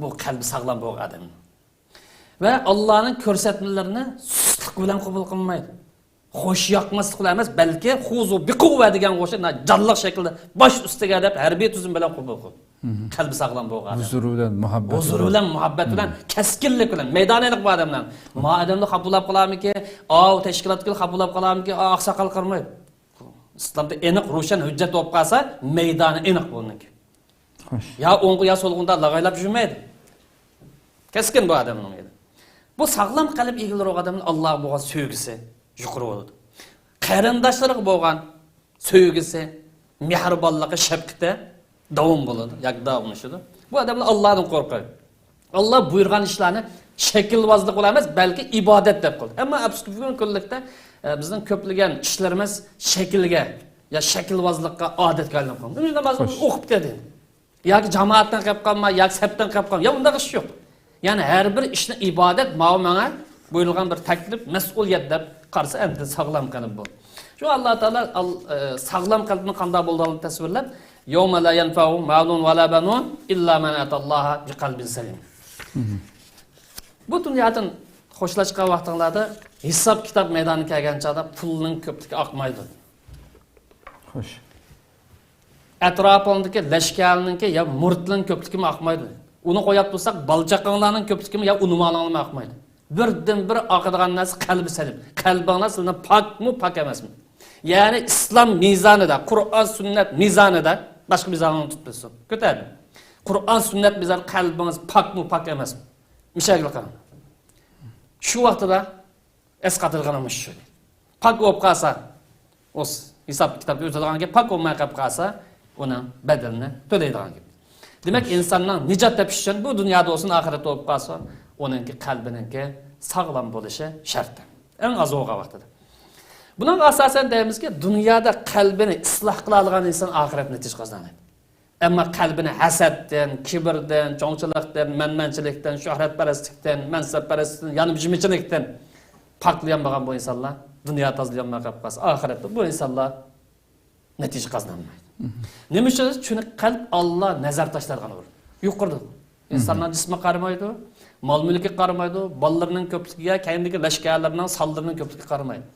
بۇ قەلبى ساغلام بولغان ئادەم. ۋە ئاللانىڭ كۆرسەتمىلىرىنى سۇسلۇق بىلەن قوبۇل قىلمايدۇ. خوش ياقماسلىق بىلەن ئەمەس، بەلكى خۇزۇ بىقۇۋۋە دېگەنگە ئوخشاش جانلىق شەكىلدە باش ئۈستىگە دەپ ھەربىي تۈزۈم بىلەن قوبۇل قىلىدۇ. قەلبى ساغلام بولغان ئادەم. ھۇزۇر بىلەن، مۇھەببەت ھۇزۇر بىلەن. بىلەن، مۇھەببەت بىلەن، كەسكىنلىك بىلەن، مەيدانى ئېنىق بۇ ئادەملەر. ما ئادەمنى خاپىلاپ قالارمىكىن، ئاۋۇ تەشكىلاتتىكىلەر خاپىلاپ قالارمىكىن، ئا، ئاقساقال قارىمايدۇ. ئىسلامدا ئېنىق، روشەن ھۆججەت بولۇپ قالسا، مەيدانى ئېنىق بۇنىڭكى. خوش. يا ئوڭغا، يا سولغا ئۇنداق لاغايلاپ يۈرمەيدۇ. كەسكىن بۇ ئادەمنىڭ ئىدى. بۇ ساغلام قەلب ئىگىلىرى بولغان ئادەمنىڭ ئاللاغا بولغان سۆيگۈسى يۇقىرى بولىدۇ. قېرىنداشلىرىغا بولغان سۆيگۈسى، مېھرىبانلىقى، شەپقىتى داۋام بولىدۇ ياكى داۋاملىشىدۇ. بۇ ئادەملەر ئاللادىن قورقىدۇ. ئاللا بۇيرۇغان ئىشلارنى شەكىلۋازلىق بىلەن ئەمەس، بەلكى ئىبادەت دەپ قىلدى. ئەمما ئەپسۇسكى، بۈگۈنكى كۈنلۈكتە، ئە، بىزنىڭ كۆپلىگەن ئىشلىرىمىز شەكىلگە، يا شەكىلۋازلىققا، ئادەتكە ئايلىنىپ قالدى. نامازنى ئوقۇپ كەلدى. ياكى جامائەتتىن قېلىپ قالما، ياكى سەپتىن قېلىپ قالما. يا ئۇنداق ئىش يوق. يەنى ھەر بىر ئىشنى ئىبادەت، ماۋۇ ماڭا بۇيرۇلغان بىر تەكلىپ، مەسئۇلىيەت دەپ قارىسا، ئەمدى ساغلام قەلب بۇ. شۇ ئاللا تائالا ئال-، ئە، ساغلام قەلبنىڭ قانداق بولىدىغانلىقىنى تەسۋىرلەپ، يومە لا يەنفەئۇ مالۇن ۋە لا بەنۇن ئىللا مەن ئەتاللاھە بىقەلبىن سەلىم. بۇ دۇنيادىن خوشلاشقان ۋاقتىڭلاردا ھېساب كىتاب مەيدانىغا كەلگەن چاغدا پۇلنىڭ كۆپلۈكى ئاقمايدۇ. خوش. ئەتراپىڭدىكى لەشكەرنىڭكى يا مۇرىتلىرىنىڭ كۆپلۈكىمۇ ئاقمايدۇ. ئۇنى قويۇپ تۇرساق، بالا-چاقاڭلارنىڭ كۆپلۈكىمۇ يا ئۇنىمالىڭلارمۇ ئاقمايدۇ. بىردىنبىر ئاقىدىغان نەرسە قەلبى سەلىم. قەلبىڭلار سىلەرنىڭ پاكمۇ پاك ئەمەسمۇ؟ يەنى ئىسلام مىزانىدا، قۇرئان سۈننەت مىزانىدا، باشقا مىزاننى تۇتۇپ بىلسۇن. كۆتەردىم. قۇرئان سۈننەت مىزانى، قەلبىڭىز پاكمۇ پاك ئەمەسمۇ؟ مىشەگىلا قاراڭ. شۇ ۋاقتىدا ئەسقاتىدىغىنىمىز شۇ. پاك بولۇپ قالسا، ئۇ ھېساب كىتابتا ئۆتىدىغان گەپ، پاك بولماي قېلىپ قالسا، ئۇنىڭ بەدىلىنى تۆلەيدىغان گەپ. دېمەك، ئىنساننىڭ نىجات تېپىشى ئۈچۈن، بۇ دۇنيادا بولسۇن، ئاخىرەتتە بولۇپ قالسۇن، ئۇنىڭكى قەلبىنىڭكى ساغلام بولۇشى شەرت. ئەڭ ئاز بولغان ۋاقتىدا. بۇنىڭغا ئاساسەن دەيمىزكى، دۇنيادا قەلبىنى ئىسلاھ قىلالىغان ئىنسان ئاخىرەتتە نەتىجە قازىنالمايدۇ. ئەمما قەلبىنى ھەسەتتىن، كىبىردىن، چوڭچىلىقتىن، مەنمەنچىلىكتىن، شۆھرەتپەرەسلىكتىن، مەنسەپپەرەسلىكتىن، يانمىشىمچىلىكتىن پاكلىيالمىغان بۇ ئىنسانلار دۇنيا تازىلىيالماي قېلىپ قالسا، ئاخىرەتتە بۇ ئىنسانلار نەتىجە قازىنالمايدۇ. نېمە ئۈچۈن؟ چۈنكى قەلب ئاللا نەزەر تاشلايدىغان ئورۇن. يۇقىرىدا. ئىنساننىڭ جىسمىغا قارىمايدۇ، مال-مۈلكىگە قارىمايدۇ، بالىلىرىنىڭ كۆپلۈكىگە، كەينىدىكى لەشكەرلىرىنىڭ سانلىرىنىڭ كۆپلۈكىگە قارىمايدۇ.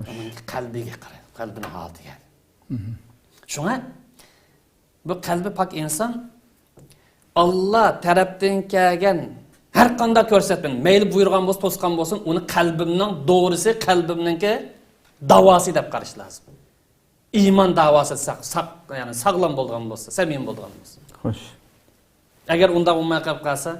ئۇنىڭ قەلبىگە قارايدۇ، قەلبىنىڭ ھالىتىگە. شۇڭا بۇ قەلبى پاك ئىنسان ئاللا تەرەپتىن كەلگەن ھەر قانداق كۆرسەتمىنى، مەيلى بۇيرۇغان بولسۇن، توسقان بولسۇن، ئۇنى قەلبىمنىڭ دورىسى، قەلبىمنىڭكى داۋاسى دەپ قاراش لازىم. ئىمان داۋاسى ساق-، ساق-، يەنى ساغلام بولىدىغان بولسا، سەمىمىي بولىدىغان بولسا. خوش. ئەگەر ئۇنداق بولماي قېلىپ قالسا،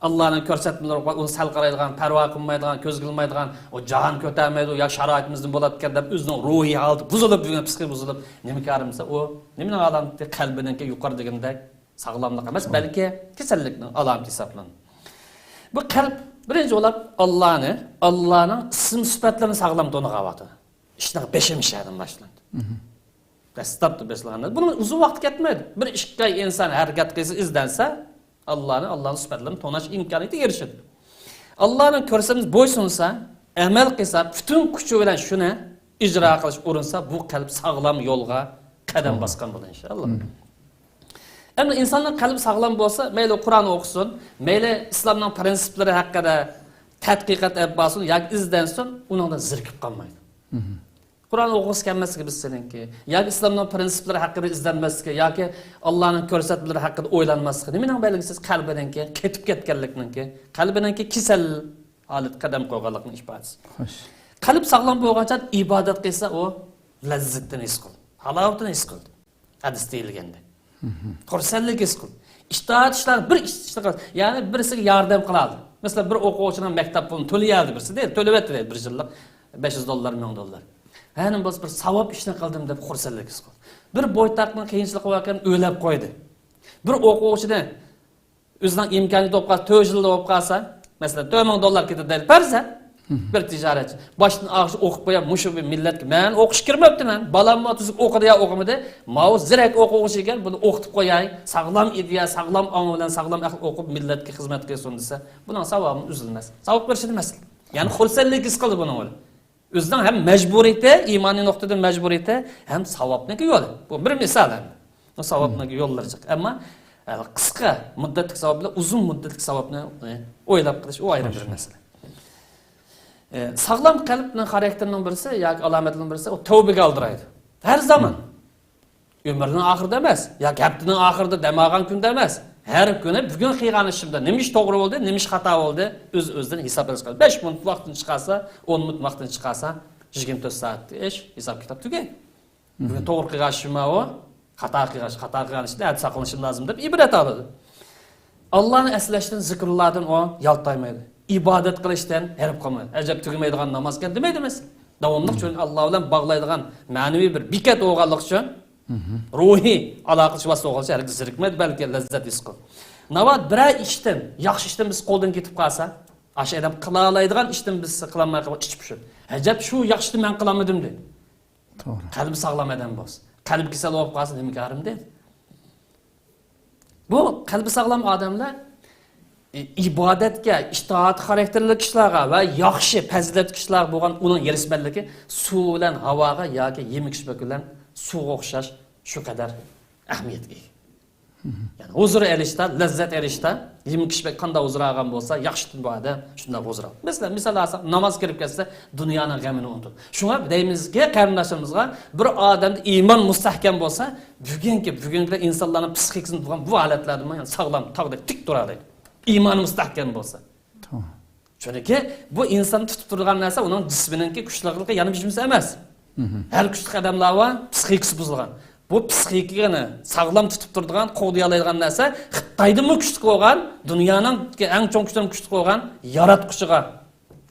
ئاللانىڭ كۆرسەتمىلىرى بار، ئۇنى سەل قارايدىغان، پەرۋا قىلمايدىغان، كۆزگە ئىلمايدىغان، ئۇ جاھان كۆتەرمەيدۇ، يا شارائىتىمىزدىن بولىدىكەن دەپ ئۆزىنىڭ روھىي ھالىتى بۇزۇلۇپ، بۈگۈن پىسخىكى بۇزۇلۇپ، نېمە كارى بولسا، ئۇ نېمىنىڭ ئالامىتى؟ قەلبىنىڭكى يۇقىرى دېگىنىدەك ساغلاملىق ئەمەس، بەلكى كېسەللىكنىڭ ئالامىتى ھېسابلىنىدۇ. بۇ قەلب بىرىنچى بولۇپ ئاللانى، ئاللانىڭ ئىسىم سۈپەتلىرىنى ساغلام تونۇغان ۋاقتىدا ئىشنىڭ بېشى مىشەدىن باشلىنىدۇ. دەسلەپتە بېسىلغاندا، بۇنىڭ ئۇزۇن ۋاقىت كەتمەيدۇ. بىر ئىككى ئاي ئىنسان ھەرىكەت قىلسا، ئىزدەنسە، ئاللانى، ئاللانىڭ سۈپەتلىرىنى تونۇش ئىمكانىيىتىگە ئېرىشىدۇ. ئاللانىڭ كۆرسەتمىسىگە بويسۇنسا، ئەمەل قىلسا، پۈتۈن كۈچى بىلەن شۇنى ئىجرا قىلىشقا ئۇرۇنسا، بۇ قەلب ساغلام يولغا قەدەم باسقان بولىدۇ، ئىنشائاللا. ئەمدى ئىنساننىڭ قەلبى ساغلام بولسا، مەيلى قۇرئان ئوقۇسۇن، مەيلى ئىسلامنىڭ پىرىنسىپلىرى ھەققىدە تەتقىقات ئېلىپ بارسۇن ياكى ئىزدەنسۇن، ئۇنىڭدىن زېرىكىپ قالمايدۇ. قۇرئان ئوقۇغۇسى كەلمەسلىكى بىز سېنىڭكى، ياكى ئىسلامنىڭ پىرىنسىپلىرى ھەققىدە ئىزدەنمەسلىكى، ياكى ئاللانىڭ كۆرسەتمىلىرى ھەققىدە ئويلانماسلىقى نېمىنىڭ بەلگىسى؟ قەلبىنىڭكى قېتىپ كەتكەنلىكنىڭكى، قەلبىنىڭكى كېسەل ھالەتكە قەدەم قويغانلىقنىڭ ئىپادىسى. خوش. قەلب ساغلام بولغانچە ئىبادەت قىلسا، ئۇ لەززىتىنى ھېس قىلىدۇ، ھالاۋىتىنى ھېس قىلىدۇ. ھەدىستە دېيىلگەندەك. خۇرسەنلىك ھېس قىل. ئىتائەت ئىشلار بىر ئىش، ئىشنى قىل. يەنى بىرسىگە ياردەم قىلالا. مەسىلەن، بىر ئوقۇغۇچىنىڭ مەكتەپ پۇلىنى تۆلىيەلدى بىرسى، دەيلى، تۆلىۋەتتى، دەيلى، بىر يىللىق بەش يۈز دوللار، مىڭ دوللار. ھە، نېمە بولسا بىر ساۋاب ئىشنى قىلدىم دەپ خۇرسەنلىك ھېس قىل. بىر بويتاقنىڭ قىيىنچىلىقى باركەن، ئۆلەپ قويدى. بىر ئوقۇغۇچىنى ئۆزىنىڭ ئىمكانىيىتى بولۇپ قالسا، تۆت يىلدا بولۇپ قالسا، مەسىلەن، تۆت مىڭ دوللار كېتىدۇ دەيلى، پەرزەن. بىر تىجارەتچى باشتىن ئاخىرىغىچە ئوقۇپ قويۇپ، مۇشۇ بىر مىللەتكە مەن ئوقۇشقا كىرمەپتىمەن، بالاممۇ تۈزۈك ئوقۇدى يا ئوقۇمىدى، ماۋۇ زېرەك ئوقۇغۇچى ئىكەن، بۇنى ئوقۇتۇپ قوياي، ساغلام ئىدىيە، ساغلام ئاڭ بىلەن ساغلام ئەقىل ئوقۇپ مىللەتكە خىزمەت قىلسۇن دېسە، بۇنىڭ ساۋابى ئۈزۈلمەس. ساۋاب بېرىشىدە مەسىلە. يەنى خۇرسەنلىك ھېس قىلدى بۇنىڭ بىلەن. ئۆزىنىڭ ھەم مەجبۇرىيىتى، ئىمانىي نۇقتىدىن مەجبۇرىيىتى، ھەم ساۋابنىڭكى يولى. بۇ بىر مىسال ئەمدى. بۇ ساۋابنىڭكى يوللىرى جىق. ئەمما، ئە، قىسقا مۇددەتلىك ساۋاب بىلەن ئۇزۇن مۇددەتلىك ساۋابنى، ئە، ئويلاپ قىلىش، ئۇ ئايرىم بىر مەسىلە. ئە، ساغلام قەلبنىڭ خاراكتېرىنىڭ بىرسى ياكى ئالامەتنىڭ بىرسى، ئۇ تەۋبىگە ئالدىرايدۇ. ھەر زامان. ئۆمرىنىڭ ئاخىرىدا ئەمەس، ياكى ھەپتىنىڭ ئاخىرىدا، دەم ئالغان كۈندە ئەمەس. ھەر كۈنى بۈگۈن قىلغان ئىشىمدا نېمە ئىش توغرا بولدى، نېمە ئىش خاتا بولدى، ئۆز-ئۆزىدىن ھېساب ئېلىش قىلىدۇ. بەش مىنۇت ۋاقتىنى چىقارسا، ئون مىنۇت ۋاقتىنى چىقارسا، يىگىرمە تۆت سائەتتە ئىش، ھېساب كىتاب تۈگەي. بۈگۈن توغرا قىلغان ئىشىم بۇ، خاتا قىلغان، خاتا قىلغان ئىشتىن ئەتە ساقلىنىشىم لازىم دەپ ئىبرەت ئالىدۇ. ئاللانى ئەسلەشتىن، زىكرۇللادىن ئۇ يالتايمايدۇ. ئىبادەت قىلىشتىن ھېرىپ قالمايدۇ. ئەجەب، تۈگىمەيدىغان نامازكەن دېمەيدۇ ئەمەس. داۋاملىق، چۈنكى ئاللا بىلەن باغلايدىغان مەنىۋى بىر بېكەت بولغانلىقى ئۈچۈن، روھىي ئالاقىلىشىش ۋاسىتە بولغانلىقى ئۈچۈن ھەرگىز زېرىكمەيدۇ، بەلكى لەززەت ھېس قىلىدۇ. ناۋادا بىرەر ئىشتىن، ياخشى ئىشتىن بىز قولدىن كېتىپ قالسا، ئاشۇ ئادەم قىلالايدىغان ئىشتىن بىز قىلالماي قالغان ئىچ پۇشۇپ، ئەجەب شۇ ياخشىنى مەن قىلالمىدىم دەيدۇ. توغرا. قەلبى ساغلام ئادەم بولسا. قەلبى كېسەل بولۇپ قالسا نېمە كارىم دەيدۇ. بۇ قەلبى ساغلام ئادەملەر، ئى، ئىبادەتكە، ئىتائەت خاراكتېرلىك ئىشلارغا ۋە ياخشى پەزىلەتلىك ئىشلارغا بولغان ئۇنىڭ ھېرىسمەنلىكى سۇ بىلەن ھاۋاغا ياكى يېمىك ئىچمەك بىلەن سۇغا ئوخشاش شۇ قەدەر ئەھمىيەتكە ئىگە. يەنى ھۇزۇر ئېلىشتا، لەززەت ئېلىشتا، يېمىك ئىچمەك قانداق ھۇزۇر ئالغان بولسا، ياخشى بۇ ئادەم شۇنداق ھۇزۇر ئالىدۇ. مەسىلەن، مىسال ئالساق، ناماز كىرىپ كەتسە، دۇنيانىڭ غېمىنى ئۇنتۇپ. شۇڭا دەيمىزكى، قېرىنداشلىرىمىزغا، بىر ئادەمدە ئىمان مۇستەھكەم بولسا، بۈگۈنكى، بۈگۈنكى ئىنسانلارنىڭ پسىخىكىسىنى بولغان بۇ ھالەتلەردىمۇ يەنە ساغلام، تاغدەك تىك تۇرالايدۇ. ئىمانى مۇستەھكەم بولسا. توغرا. چۈنكى بۇ ئىنسان تۇتۇپ تۇرىدىغان نەرسە ئۇنىڭ جىسمىنىڭكى كۈچلۈكلۈكى يەنە بىر جىسمى ئەمەس. مھم. ھەر كۈچلۈك ئادەملەر بار، پسىخىكىسى بۇزۇلغان. بۇ پسىخىكىنى ساغلام تۇتۇپ تۇرىدىغان، قوغدىيالايدىغان نەرسە خىتايدىنمۇ كۈچلۈك بولغان، دۇنيانىڭ ئەڭ چوڭ كۈچلىرىدىن كۈچلۈك بولغان ياراتقۇچىغا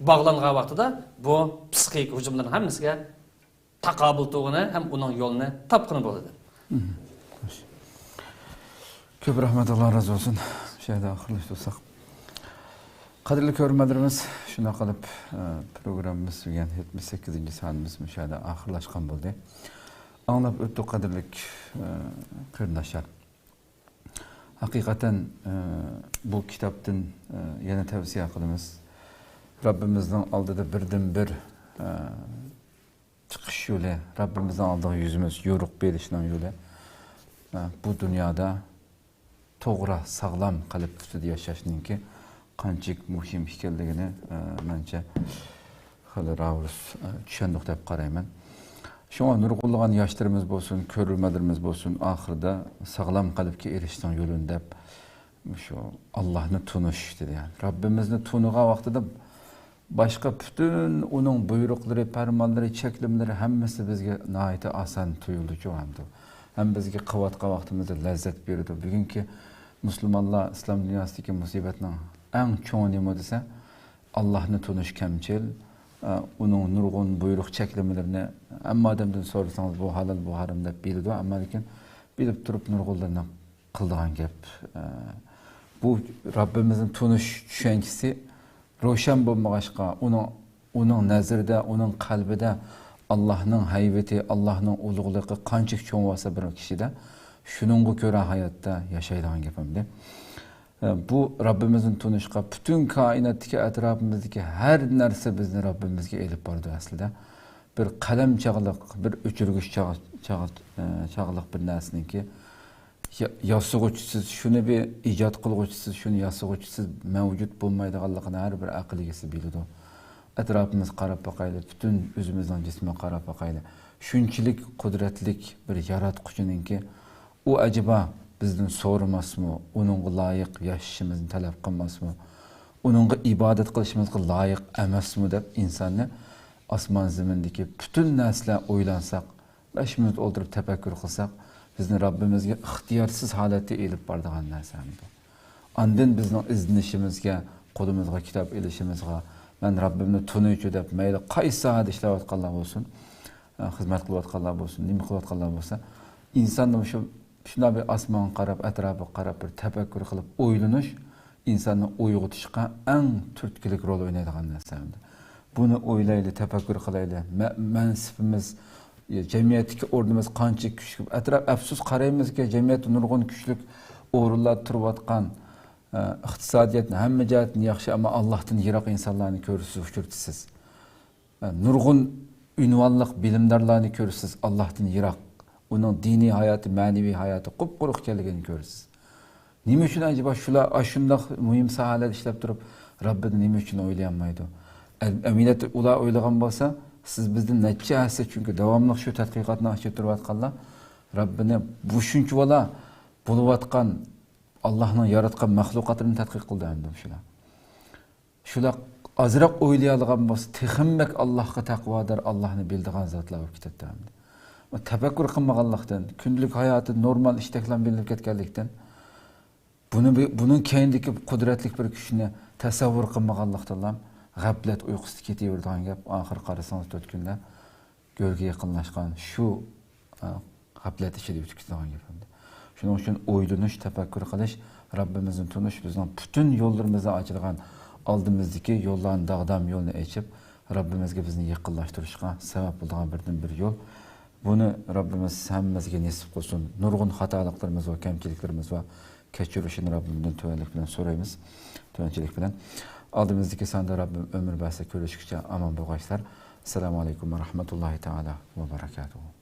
باغلانغان ۋاقتىدا بۇ پسىخىك ھۇجۇملىرىنىڭ ھەممىسىگە تاقابىل تۇرغىنى ھەم ئۇنىڭ يولىنى تاپقىنى بولىدۇ. مھم. خوش. كۆپ رەھمەت، ئاللا رازى بولسۇن. شۇ يەردە ئاخىرلاشتۇرساق. قەدىرلىك كۆرۈرمەنلىرىمىز، شۇنداق قىلىپ، ئە، پروگراممىمىز دېگەن يەتمىش سەككىزىنچى سانىمىز مۇشۇ يەردە ئاخىرلاشقان بولدى. ئاڭلاپ ئۆتتۇق، قەدىرلىك، ئە، قېرىنداشلار. ھەقىقەتەن، ئە، بۇ كىتابتىن، ئە، يەنە تەۋسىيە قىلىمىز. رەببىمىزنىڭ ئالدىدا بىردىنبىر، ئە، چىقىش يولى، رەببىمىزنىڭ ئالدىغا يۈزىمىز يورۇق بېرىشنىڭ يولى، ئە، بۇ دۇنيادا توغرا، ساغلام قەلب ئۈستىدە ياشاشنىڭكى قانچىلىك مۇھىم ئىكەنلىكىنى، ئە، مەنچە خېلى راۋۇرۇس، ئە، چۈشەندۇق دەپ قارايمەن. شۇڭا نۇرغۇنلىغان ياشلىرىمىز بولسۇن، كۆرۈرمەنلىرىمىز بولسۇن، ئاخىرىدا ساغلام قەلبكە ئېرىشىشنىڭ يولىنى دەپ، شۇ ئاللاھنى تونۇش دېدى. يەنى رەببىمىزنى تونۇغان ۋاقتىدا باشقا پۈتۈن ئۇنىڭ بۇيرۇقلىرى، پەرمانلىرى، چەكلىمىلىرى ھەممىسى بىزگە ناھايىتى ئاسان تۇيۇلىدۇچۇ ھەمدۇ. ھەم بىزگە قىلىۋاتقان ۋاقتىمىزدا لەززەت بېرىدۇ. بۈگۈنكى مۇسۇلمانلار ئىسلام دۇنياسىدىكى مۇسىبەتنىڭ ئەڭ چوڭى نېمە دېسە، ئاللاھنى تونۇش كەمچىل، ئە، ئۇنىڭ نۇرغۇن بۇيرۇق چەكلىمىلىرىنى ھەممە ئادەمدىن سورىسىڭىز، بۇ ھالال، بۇ ھارام دەپ بىلىدۇ، ئەمما لېكىن بىلىپ تۇرۇپ نۇرغۇنلىرىنىڭ قىلىدىغان گەپ. ئە، بۇ رەببىمىزنى تونۇش چۈشەنچىسى روشەن بولمىغاچقا، ئۇنىڭ، ئۇنىڭ نەزىرىدە، ئۇنىڭ قەلبىدە ئاللاھنىڭ ھەيۋىتى، ئاللاھنىڭ ئۇلۇغلۇقى قانچىلىك چوڭ بولسا بىر كىشىدە، شۇنىڭغا كۆرە ھاياتتا ياشايدىغان گەپ ئەمدى. ئە، بۇ رەببىمىزنى تونۇشقا پۈتۈن كائىناتتىكى، ئەتراپىمىزدىكى ھەر نەرسە بىزنى رەببىمىزگە ئېلىپ بارىدۇ ئەسلىدە. بىر قەلەم چاغلىق، بىر ئۆچۈرگۈچ چاغ-، چاغ-، ئە، چاغلىق بىر نەرسىنىڭكى يا-، ياسىغۇچىسىز، شۇنى بىر ئىجاد قىلغۇچىسىز، شۇنى ياسىغۇچىسىز مەۋجۇت بولمايدىغانلىقىنى ھەر بىر ئەقىل ئىگىسى بىلىدۇ. ئەتراپىمىزغا قاراپ باقايلى، پۈتۈن ئۆزىمىزنىڭ جىسمىغا قاراپ باقايلى. شۇنچىلىك قۇدرەتلىك بىر ياراتقۇچىنىڭكى، ئۇ ئەجەبا بىزدىن سورىماسمۇ، ئۇنىڭغا لايىق ياشىشىمىزنى تەلەپ قىلماسمۇ، ئۇنىڭغا ئىبادەت قىلىشىمىزغا لايىق ئەمەسمۇ دەپ ئىنساننى ئاسمان زېمىندىكى پۈتۈن نەرسىلەر ئويلانساق، بەش مىنۇت ئولتۇرۇپ تەپەككۇر قىلساق، بىزنى رەببىمىزگە ئىختىيارسىز ھالەتتە ئېلىپ بارىدىغان نەرسە ئەمدى. ئاندىن بىزنىڭ ئىزدىنىشىمىزگە، قولىمىزغا كىتاب ئېلىشىمىزغا، مەن رەببىمنى تونۇيچۇ دەپ، مەيلى قايسى ساھەدە ئىشلەۋاتقانلار بولسۇن، ئە، خىزمەت قىلىۋاتقانلار بولسۇن، نېمە قىلىۋاتقانلار بولسا، ئىنساندا مۇشۇ شۇنداق بىر ئاسمانغا قاراپ، ئەتراپىغا قاراپ بىر تەپەككۇر قىلىپ ئويلىنىش ئىنساننى ئويغىتىشقا ئەڭ تۈرتكىلىك رول ئوينايدىغان نەرسە ئەمدى. بۇنى ئويلايلى، تەپەككۇر قىلايلى. مە-، مەنسىپىمىز، جەمئىيەتتىكى ئورنىمىز قانچە كۈچلۈك. ئەتراپ، ئەپسۇس، قارايمىزكى، جەمئىيەتتە نۇرغۇن كۈچلۈك ئورۇنلاردا تۇرۇۋاتقان، ئە، ئىقتىسادىيەتنى ھەممە جەھەتتىن ياخشى، ئەمما ئاللاھتىن يىراق ئىنسانلارنى كۆرىسىز، ئۇچرىتىسىز. نۇرغۇن ئۇنۋانلىق بىلىمدارلارنى كۆرىسىز، ئاللاھتىن يىراق. ئۇنىڭ دىنىي ھاياتى، مەنىۋى ھاياتى قۇپقۇرۇق ئىكەنلىكىنى كۆرىسىز. نېمە ئۈچۈن ئەجەبا شۇلار ئاشۇنداق مۇھىم ساھەلەردە ئىشلەپ تۇرۇپ، رەببىنى نېمە ئۈچۈن ئويلىيالمايدۇ؟ ئەل-، ئەمەلىيەتتە ئۇلار ئويلىغان بولسا، سىز بىزدىن نەچچە ھەسسە، چۈنكى داۋاملىق شۇ تەتقىقاتنىڭ ئىچىدە تۇرۇۋاتقانلار، رەببىنى بۇ شۇنچىۋالا بولۇۋاتقان، ئاللاھنىڭ ياراتقان مەخلۇقاتلىرىنى تەتقىق قىلدى ئەمدى شۇلار. شۇلار ئازراق ئويلىيالىغان بولسا، تېخىمۇ بەك ئاللاھقا تەقۋادار، ئاللاھنى بىلىدىغان زاتلار بولۇپ كېتەتتى ئەمدى. تەپەككۇر قىلمىغانلىقتىن، كۈندىلىك ھاياتى نورمال ئىشتەكلەم بىلىنىپ كەتكەنلىكتىن، بۇنى بى-، بۇنىڭ كەينىدىكى قۇدرەتلىك بىر كۈچنى تەسەۋۋۇر قىلمىغانلىقتىنلا غەپلەت ئۇيقۇسىدا كېتىۋېرىدىغان گەپ. ئاخىر قارىسىڭىز، تۆت كۈنلەر گۆرگە يېقىنلاشقان شۇ، ئە، غەپلەت ئىچىدە ئۆتۈپ كېتىدىغان گەپ ئەمدى. شۇ شۇنىڭ ئۈچۈن ئويلىنىش، تەپەككۇر قىلىش، رەببىمىزنى تونۇش بىزنىڭ پۈتۈن يوللىرىمىزدا ئاچىدىغان، ئالدىمىزدىكى يوللارنى، داغدام يولنى ئېچىپ، رەببىمىزگە بىزنى يېقىنلاشتۇرۇشقا سەۋەب بولىدىغان بىردىنبىر يول. بۇنى رەببىمىز ھەممىمىزگە نېسىپ قىلسۇن. نۇرغۇن خاتالىقلىرىمىز ۋە كەمچىلىكلىرىمىز بار. كەچۈرۈشىنى رەببىمدىن تۆۋەنلىك بىلەن سورايمىز. تۆۋەنچىلىك بىلەن. ئالدىمىزدىكى ساندا رەببىم ئۆمۈر بەرسە كۆرۈشكىچە ئامان بولغايسىلەر. ئەسسالامۇ ئەلەيكۇم ۋە رەھمەتۇللاھى تائالا ۋە بەرەكاتۇھۇ.